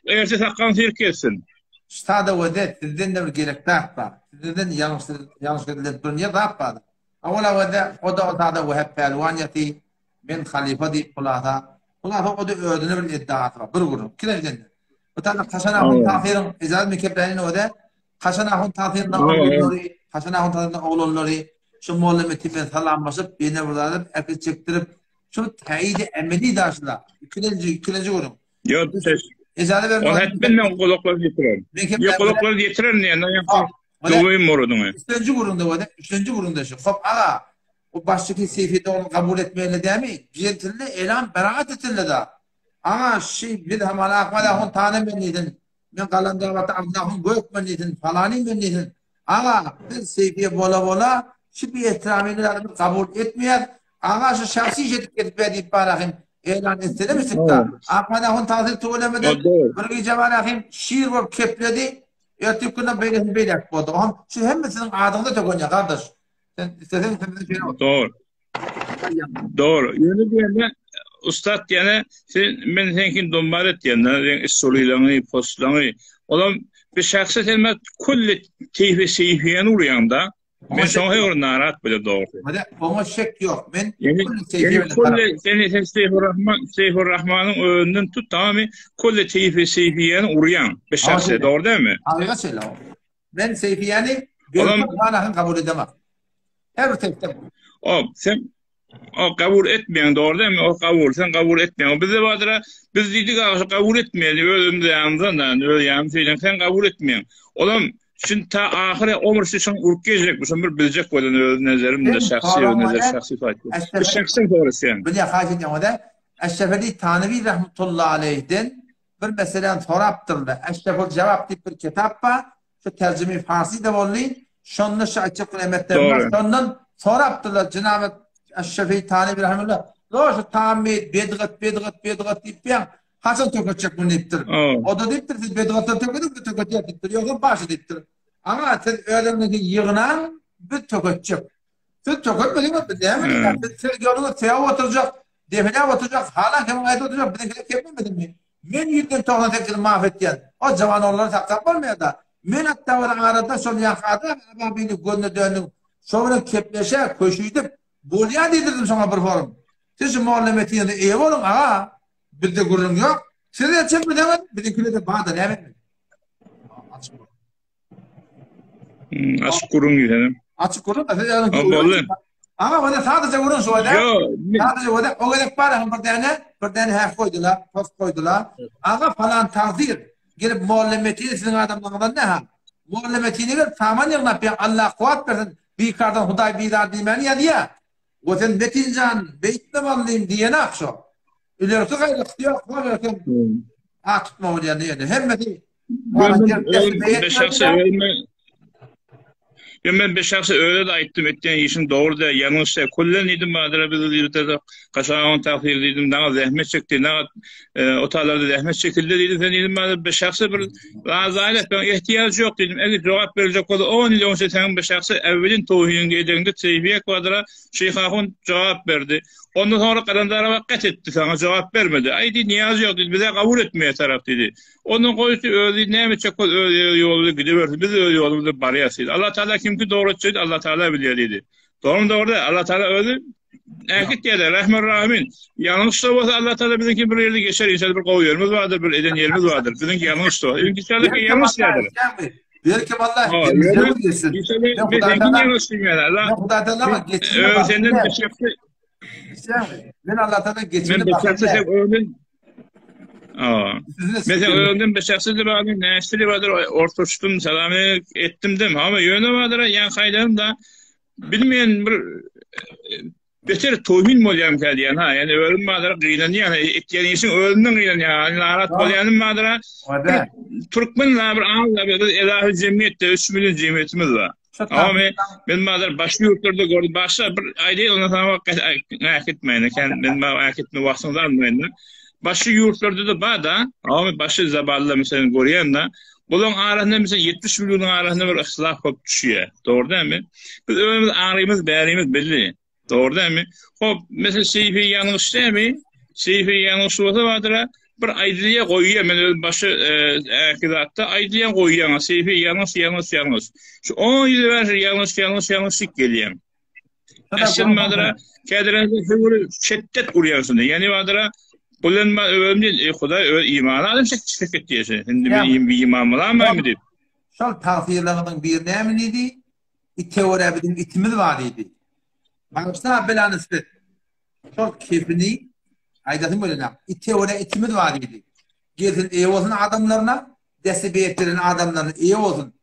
Erse sakgalyň syryp gezsin. Sada wede sizden-de bir gerek zat bar. Sizden ýalňyş ýalňyş edilen bir niýe zat bar. Awala wede o-da o sada Wehep pälwan ýaty men halypa diýip hulasa hulasa o-da özüne bir eddaasy bar. Bir gürrüň. Ikilenjiden-de. Bu tane Hasan ahun Tahyryň ejaz mekepläni wede Hasan ahun Tahyryň oglanlary Hasan ahun Tahyryň oglanlary şu molla Metin bilen salamlaşyp ýene bir zat äkit çekdirip Şu täýidi emeli daşla. Ikilenji, ikilenji görüň. Ýok, ses. Ejaza berme. Ol hetmen men gulaklary ýetirer. Ýok, gulaklary ýetirer diýen, Döweyim muradyňy. Üçünji gürrüňde boldy, üçünji gürrüňde şu. Hop aga, o başdaky Seýfi dogany kabul etmeli dämi? Geltildi, elan beraat etildi da. Aga, şi biz hamana Ahmet ahun tane men diýsin. Men galandabatda Abdulahun gök men diýsin, falany men diýsin. Aga, biz Seýfiýe bola-bola şu biehtiramyny biz kabul etmeýäs. Aga, şu şahsy iş edip gezip ber diýip barahym elan etseler çykda. Ahmet ahun tagsyr tüwelemeden bir gije barahym şir bolup kepledi. Erteki günden beýlesini beýläk boldy. Oňam şu hemme siziň adyňyza tökenýär, gardaş. Sen isleseň sen biziň şeýle ol. Dogry. Dogry. Ýöne diýende ussat diýene sen men seňkin dombar et diýende sen istorylaňy, postlaňy. Olam bir şahsa sen men kulli teýfi seýfiýeni urýaňda. Men şoňa her bir narat bile dogrusy. Hadi oňa şek ýok. Men kulli teýfi kulli sen sen Seýfur Rahman Seýfur Rahmanyň özünden tut tamamy kulli teýfi seýfiýeni urýaň. Bir şahsa dogry dälmi? Hakykat şeýle. Men Seýfiýäni Olam manasyny kabul edemok. Her bir tekde. O sen o kabul etmeýän dogry dälmi? O kabul sen kabul etmeýän. Bizde bardyr biz diýdik agşy kabul etmeýän özümiz ýanymyzdan da öz ýanym söýlen sen kabul etmeýän. Olam şun ta ahyry ömür şun urup gezjek bu şun bir biljek bolan öz nezerimde şahsy öz nezer şahsy faýda. Şahsy soru sen. Bilýän haýyş edýän o da Eşrefeli Tanewi rahmetullahi aleyhden bir meseläni sorapdyrlar. Eşreful Jawab diýip bir kitap bar. Şu terjime farsy-da boldy. Şonda şu aýtjak emetlerim bar. Şondan sorapdyrlar, Jenap. Eş-Şefii Tanibi rahimehullah, Lo şu tammy bedgat, bedgat, bedgat diýip ýaň, haçan töketjek muny diýipdir. O-da diýipdir, siz bedgatdan tökediň, biz töketýäs diýipdir. Ýogsam başy diýipdir. Aga, siz özüňizi ýygnaň, biz töketjek. Siz töketmeseňiz biz näme edýäs? Biz siz gördüňiz, sögüp oturjak, depeläp oturjak, halan kemiň aýdyp oturjak, biziňkiler kemlemedimi? Men ýüzden 98 maaf etýän. O jawan oglany saklap bolmaýar-da. Men hatda bir arada şol ýaňky adam Ababili gözüne döndüm. Şo bilen kepleşe, köşüdip, bolýar diýdirdim şoňa bir forum. Siz şu molla Metinize eýe boluň, aga. Bizde gürrüň ýok. Siz el çekmeseňiz, biziňkilerde bar-da, näme etmeli? Açyk. Hmm, açyk gürrüň diýsenem. Açyk gürrüň, siz ýaly Boldy. Aga, onda sadaja gürrüň şu wada. Ýok. Sadaja wada, o gezek bar hem bir däne, bir däne häk goýdular, post goýdular. Aga falan tagsyr gelip Molla Metin siziň adamlaryňyzdan näha? Molla Metine gelip saman ýygnap ýa Allah kuwwat bersin, bikardan Hudaý bizar diýmäni ýazýa. O sen Metin jan beýtme mallym diýenak şo. Ilerki gaýratysy ýok, hol erken at tutma bolýan diýende hemmesi Ýa men bir şahsa öyle de aýtdym, etýän işiň dogry däl, ýalňyş däl. Küllen diýdim, Badyra biz ýurtda gaşagyň tagsyr diýdim, naga zähmet çekdi, naga e, otalarda zähmet çekildi diýdim, sen diýdim, Badyra bir şahsa bir razaýla, ben ihtiýaj ýok diýdim. Eger jogap berjek bolsa 10 ýyl öňçe sen bir şahsa äwwelin towhidiň edegiňde Seýfiýek Badyra Şeýh Ahun jogap berdi. Ondan soňra Galandara gat etdi, saňa jogap bermedi. Aý diýdi, niýaz ýok diýdi, bize kabul etmeýär tarap diýdi. Ondan goýsy özi näme etjek bolsa öz ýoly bilen gidibersin, biz öz ýolumyz bilen barýas diýdi. Allah Taala kimki dogry etjek Allah Taala bilýär diýdi. Dogrymy dogry däl, Allah Taala özi äkit diýýär, Rahman Rahimin. Ýalňyş da bolsa Allah Taala biziňki bir ýerde geçer, inşallah bir gowy ýerimiz bardyr, bir eden ýerimiz bardyr. Biziňki ýalňyş da. Inşallah ýalňyş däldir. Belki Allah hemmeleri geçsin. Men Hudaýdan ama geçsin. Senden bir şey Men Allah'tan geçini Men bir şahsı öldüm. Mesela öldüm bir şahsı dibadım, näşti dibadır, ortaştım, salam ettim dem. Ama ýöne bardyr, ýan haýlarym da bilmeýän bir beter tohin bolýan diýen ha. Ýani ölüm bardyr, gynanýan, etýän işiň özünden gynanýan, narat bolýanym bardyr. Türkmen bir aňla bir elahi jemgyýetde 3 million jemgyýetimiz bar. Ama men, men bazar başga ýurtlarda gördüm. Başga bir aýdaýyn ondan soň äkitmeýin eken. Men maňa äkitme wagtyňyzy almaýyn. Başga ýurtlarda da bar da, ama başga zaballar meselem görýän da, bularyň arasynda meselem 70 millionyň arasynda bir yhtilaf bolup düşýär. Dogry dälmi? Biz özümiz aňrymyz bärimiz belli. Dogry dälmi? Hop, mesela Seýfi ýalňyş dälmi? Seýfi ýalňyş bolsa bardyr-a, bir aýdylýar goýýar, men özüm başy äki zatda aýdylýan goýýan, Seýfi ýalňyş, ýalňyş, ýalňyş. Şu 10 ýyl bäri şu ýalňyş, ýalňyş, ýalňyş diýip gelýän. Äşen bardyr-a, kädirende höwri şetdet urýan şunda. Ýani bardyr-a, bulan özüm diýen, eý Hudaý öz imany adam şek şek diýýär. Indi men iman bolamymy diýip. Şol tagsyrlaryňyzyň biri näme diýdi? Ite görä biziň itimiz bar diýdi. Bagyşla bela nisbet. Şol kepini aýdasym gelenok. Ite görä itimiz bar diýdi. Gelsin eýe bolsun adamlaryna, desti beýet beren adamlaryna eýe bolsun.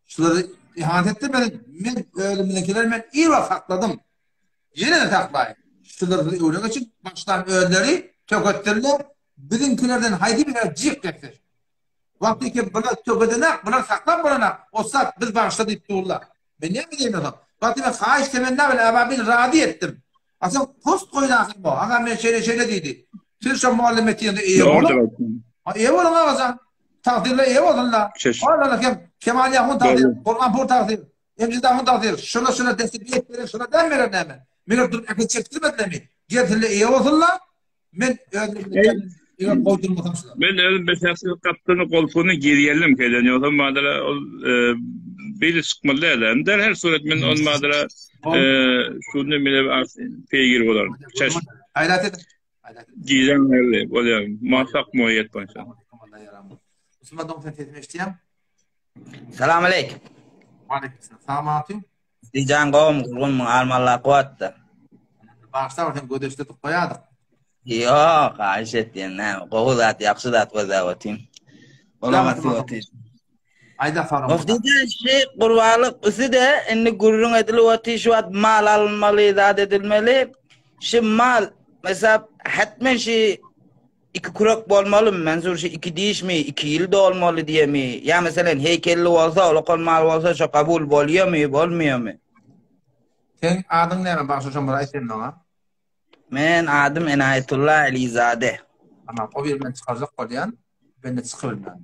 Şulary ihanet etdirmesin. Men özümiziňkileri men ir wagt sakladym. Ýene-de saklaýyn. Şular siz öwre geçip, başlan özleri töketdirler. Biziňkilerden haýsy biri jyk etse. Wagty ki bular tökedenak, bular saklap bolanak, ussat biz bagyşla diýip durlar. Men näme diýeýin onsoň? Wagty men haýyş temenna bilen Ababil razy etdim. A soň post goýdy ahyr bu. Aga men şeýle şeýle diýdi. Siz şo mugallym etdiňizde eýe boluň. A eýe boluň agajan. Tagdyrla eýe bolsunlar. Olar kim? Kemal Ýahun tagdyr, Gurbanpur tagdyr, Emjid Ahun tagdyr. Şuna şuna desti biýet beren şuna däl meger näme? Meger durup äkit çekdirmedilermi? Gelsinler eýe bolsunlar. Men özüm eger goýdurmasam şular. Men özüm beşäksiz gapdyny goltugyny girýänlim keden ýogsa madara ol e, beýle çykmaly däl. Der her surat men ol madara e, şunda mene peýgir bolar. Çeş. Gaýrat edin. Giýen herli bolýar. Muvaffak muaýýet bolsa. Musulman dogan sen sesimi eşitýäň? Salam aleyküm. Aleyküm selam. Salamatyn. Dijan gowmy gurgunmyň alma Allah kuwatda. Bagyşla sen gödeşletip goýadyk. Ýok, haýyş etýän näme, gowy zat, ýagşy zat gözläp otyryn. Ola gaty otyryn. Aýda salam. Of diýdi, şu gurbanlyk üsi-de indi gürrüň edilip otyr, şu wagt mal alynmaly, zat edilmeli. Şu mal, mesela, hetmen şu Iki kürek bolmalymy Mensur şu iki dişmi iki ýyl dolmaly diýemi ýa meselen heýkelli bolsa ulkan mal bolsa şo kabul bolýamy bolmaýamy. Seň adyň näme bagşy şony bir aýt sen maňa. Men adym Enaýetulla Elizade. Tamam, o bir men çykarjak bolýan, bende çykybilmän.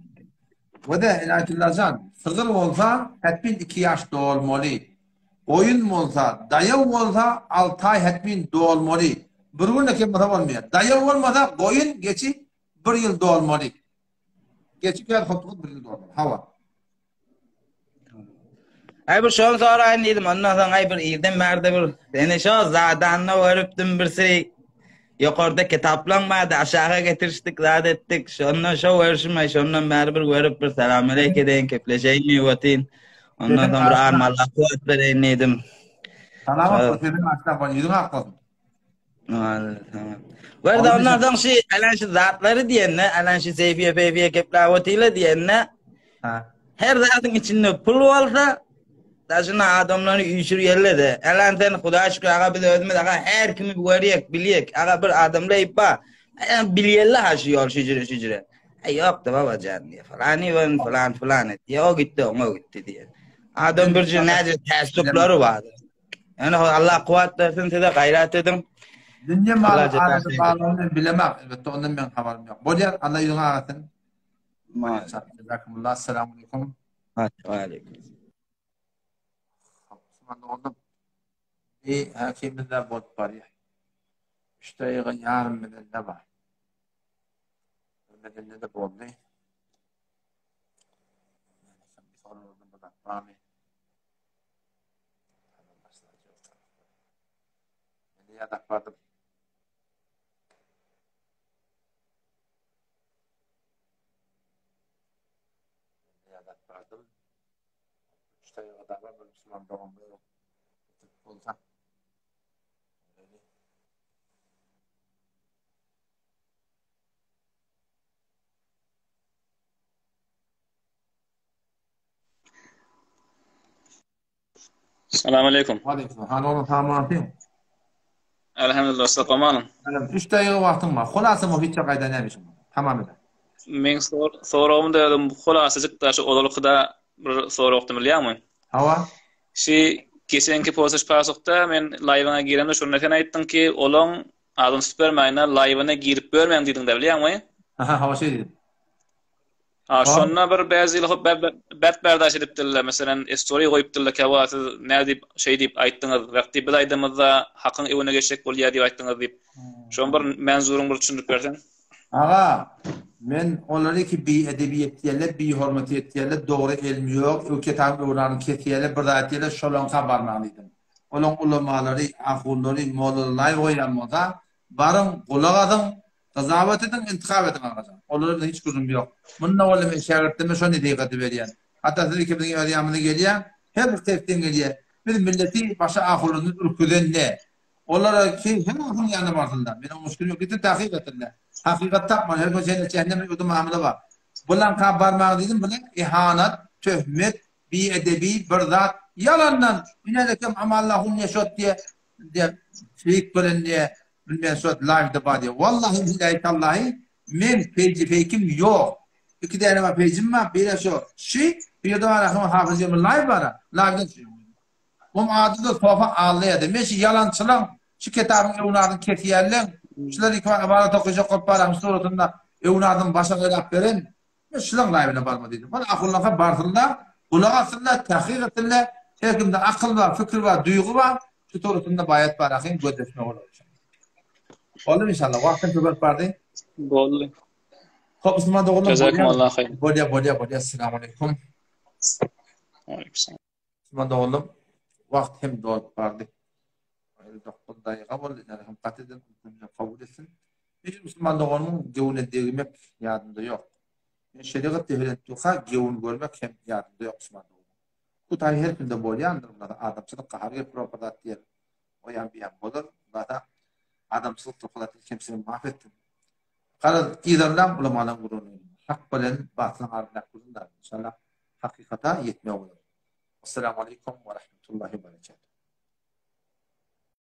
Wede Enaýetulla jan, sygyr bolsa hetmin 2 ýaş dolmaly. Goýun bolsa, daýaw bolsa 6 aý hetmin dolmaly. Bir gün de kem bolsa bolmaýar. Daýaw bolmasa goýun geçi bir ýyl dolmaly. Geçi kädi hoplugyp bir ýyl dolmaly. Hawa. Aý bir şony soraýyn diýdim. Ondan soň aý bir irden bärde bir seni şo zadanda görüpdim birsi. Ýokarda kitaplaň bardy, aşaga getirişdik, zat etdik. Şondan şo görüşüm aý şondan bäri bir görüp bir salamaleýk edeýin, kepleşeýin diýip otyryn. Ondan soň bir armanlap kuwwat bereýin diýdim. Salam bolsun, sesiň aşna bolsun, ýüzüň ak bolsun. Werde ondan soň şu alan şu zatlary diýende, alan şu seýfiýe peýfiýe kepläp otyla diýende, her zadyň içinde pul bolsa, daşyna adamlary üýşürýärler-de. Alan sen Hudaý şükür aga biz özümiz aga her kimi görýek, bilýek. Aga bir adamda aýyp bar. Bilýärler ha şu ýol şüjre şüjre. Aý ýok-da babajan diýe. Falan iwen falan falan et. Diýe o gitdi, oňa gitdi diýe. Adam bir näce tässuplary bar. Ýöne Allah kuwwat bersin size gaýrat ediň. Dünýe maly arada barlygyny men bilemok elbetde ondan meň habarym ýok. Bolýar Allah ýüzüňi ak etsin. Jazakumullah. Assalamu alaykum. Aleyküm. Bir häkimizde bolup barýar. Üç daýyga ýarym medende bar. Bir medende de boldy. Barmy? Meni ýadakladym. Meni ýadakladym. Üç daýyga da bir musulman dogan bolsa. Salam aleykum. Aleyküm. Han oğlum tamam. Elhamdülillah sapamanım. Üç daýyga wagtyň bar. Hulasa muhitçe gaýdan näme üçin? Tamam eder. Men soragym da özüm hulasajyk da şu ozalkyda bir soragdym bilýäňmi? Hawa. Şi geçenki post pasukda men laýwyňa giremde şonda sen aýtdyň ki, olaň adyny tutup bermäýin, laýwyna girip görmäň diýdiň-de bilýäňmi? Aha, hawa şeý diýdim. Ha, şonda bir bäzi ýyl hop bert berdaş edipdirler. Meselem, story goýupdyrlar, käwagt siz nädip şeý diýip aýtdyňyz, wagty biz aýdamyzda hakyň öňüne geçjek bolýar diýip aýtdyňyz diýip. Şoň bir menzuryň bir düşündirip berseň. Aga, men olary ki bi edebi etýärler, bi hormaty etýärler, dogry elmi ýok, öw kitabyň öwranyny kesýärler, bir zat etýärler, şolaňka barmaň diýdim. Olaň ulamalary, ahunlary, mollalary laýw goýýan bolsa, baryň, gulak asyň, Gyzawat ediň, intihap ediň agajan. Olara biziň hiç gürrüňimiz ýok. Munda bolsa men şägirtlerime şo nesihaty berýän. Hatda siz ikimiziň öz ýanymyza gelýäň, her bir testden gelýär. Biz milleti başa ahuryndan ürküzen ne? Olara ki, her ahuryň ýanyna barsynlar. Meniň muşkilim ýok. Gitsin takyk etsinler. Hakykat tapmaly. Her gün jennet jähennem öwde mamla bar. Bulaňka barmaň diýdim, bular ihanat, töhmet, biedebi bir zat. Ýalandan, ine-de amallahum neşot diýe, diýe, şeýik bilen diýe, Bilmeýän şo live-da bar diýýär. Wallahi billahi tallahi meň peýji peýkim ýok. Iki däne bar peýjim bar. Biri şo şi, biri de bar ahun Hafyz Jemil live bar. Live-den düşýär. Oň ady-da Sofa Allaýady. Men şu ýalançylaň, şu kitabyň öwnadyny kesýänleň, şular iki ybadat okyjak bolup baran suratynda öwnadyny başa gaýlap beren Men şulaň laýyna barma diýdim. Ol ahullaňka barsynlar, gulak assynlar, tahkyk etsinler. Her kimde akyl bar, fikir bar, duýgy bar. Şu tolusynda baýat bar ahyn gözleşme bolar. Boldy inşallah. Wagtym köpelip bardy. Boldy. Hop, musulman doganlar. Jazakumullah haýr. Bolýa, bolýa, bolýa. Assalamu alaykum. Aleyküm. Musulman doganlar, wagt hem dolup bardy. 59 daýyga boldy. Ýa hem gaty eden kabul etsin. Bir musulman doganymyň göwne degmek ýadymda ýok. Men şerigat dehilen durka göwün görmek hem ýadymda ýok musulman doganym. Bu taý her kimde bolýandyr, bularda adamçylyk gahar getirip bir zat diýer. O ýan bu ýan bolar. Bularda adamçylyk durka zat kemçiligini maaf etsin. Garaz yzarlaň ulamalaň gürrüňini. Hak bilen batylyň arasyndaky gürrüň inşallah hakykata ýetmek bolar. Assalamu aleykum we rahmetullahi we berekatuh.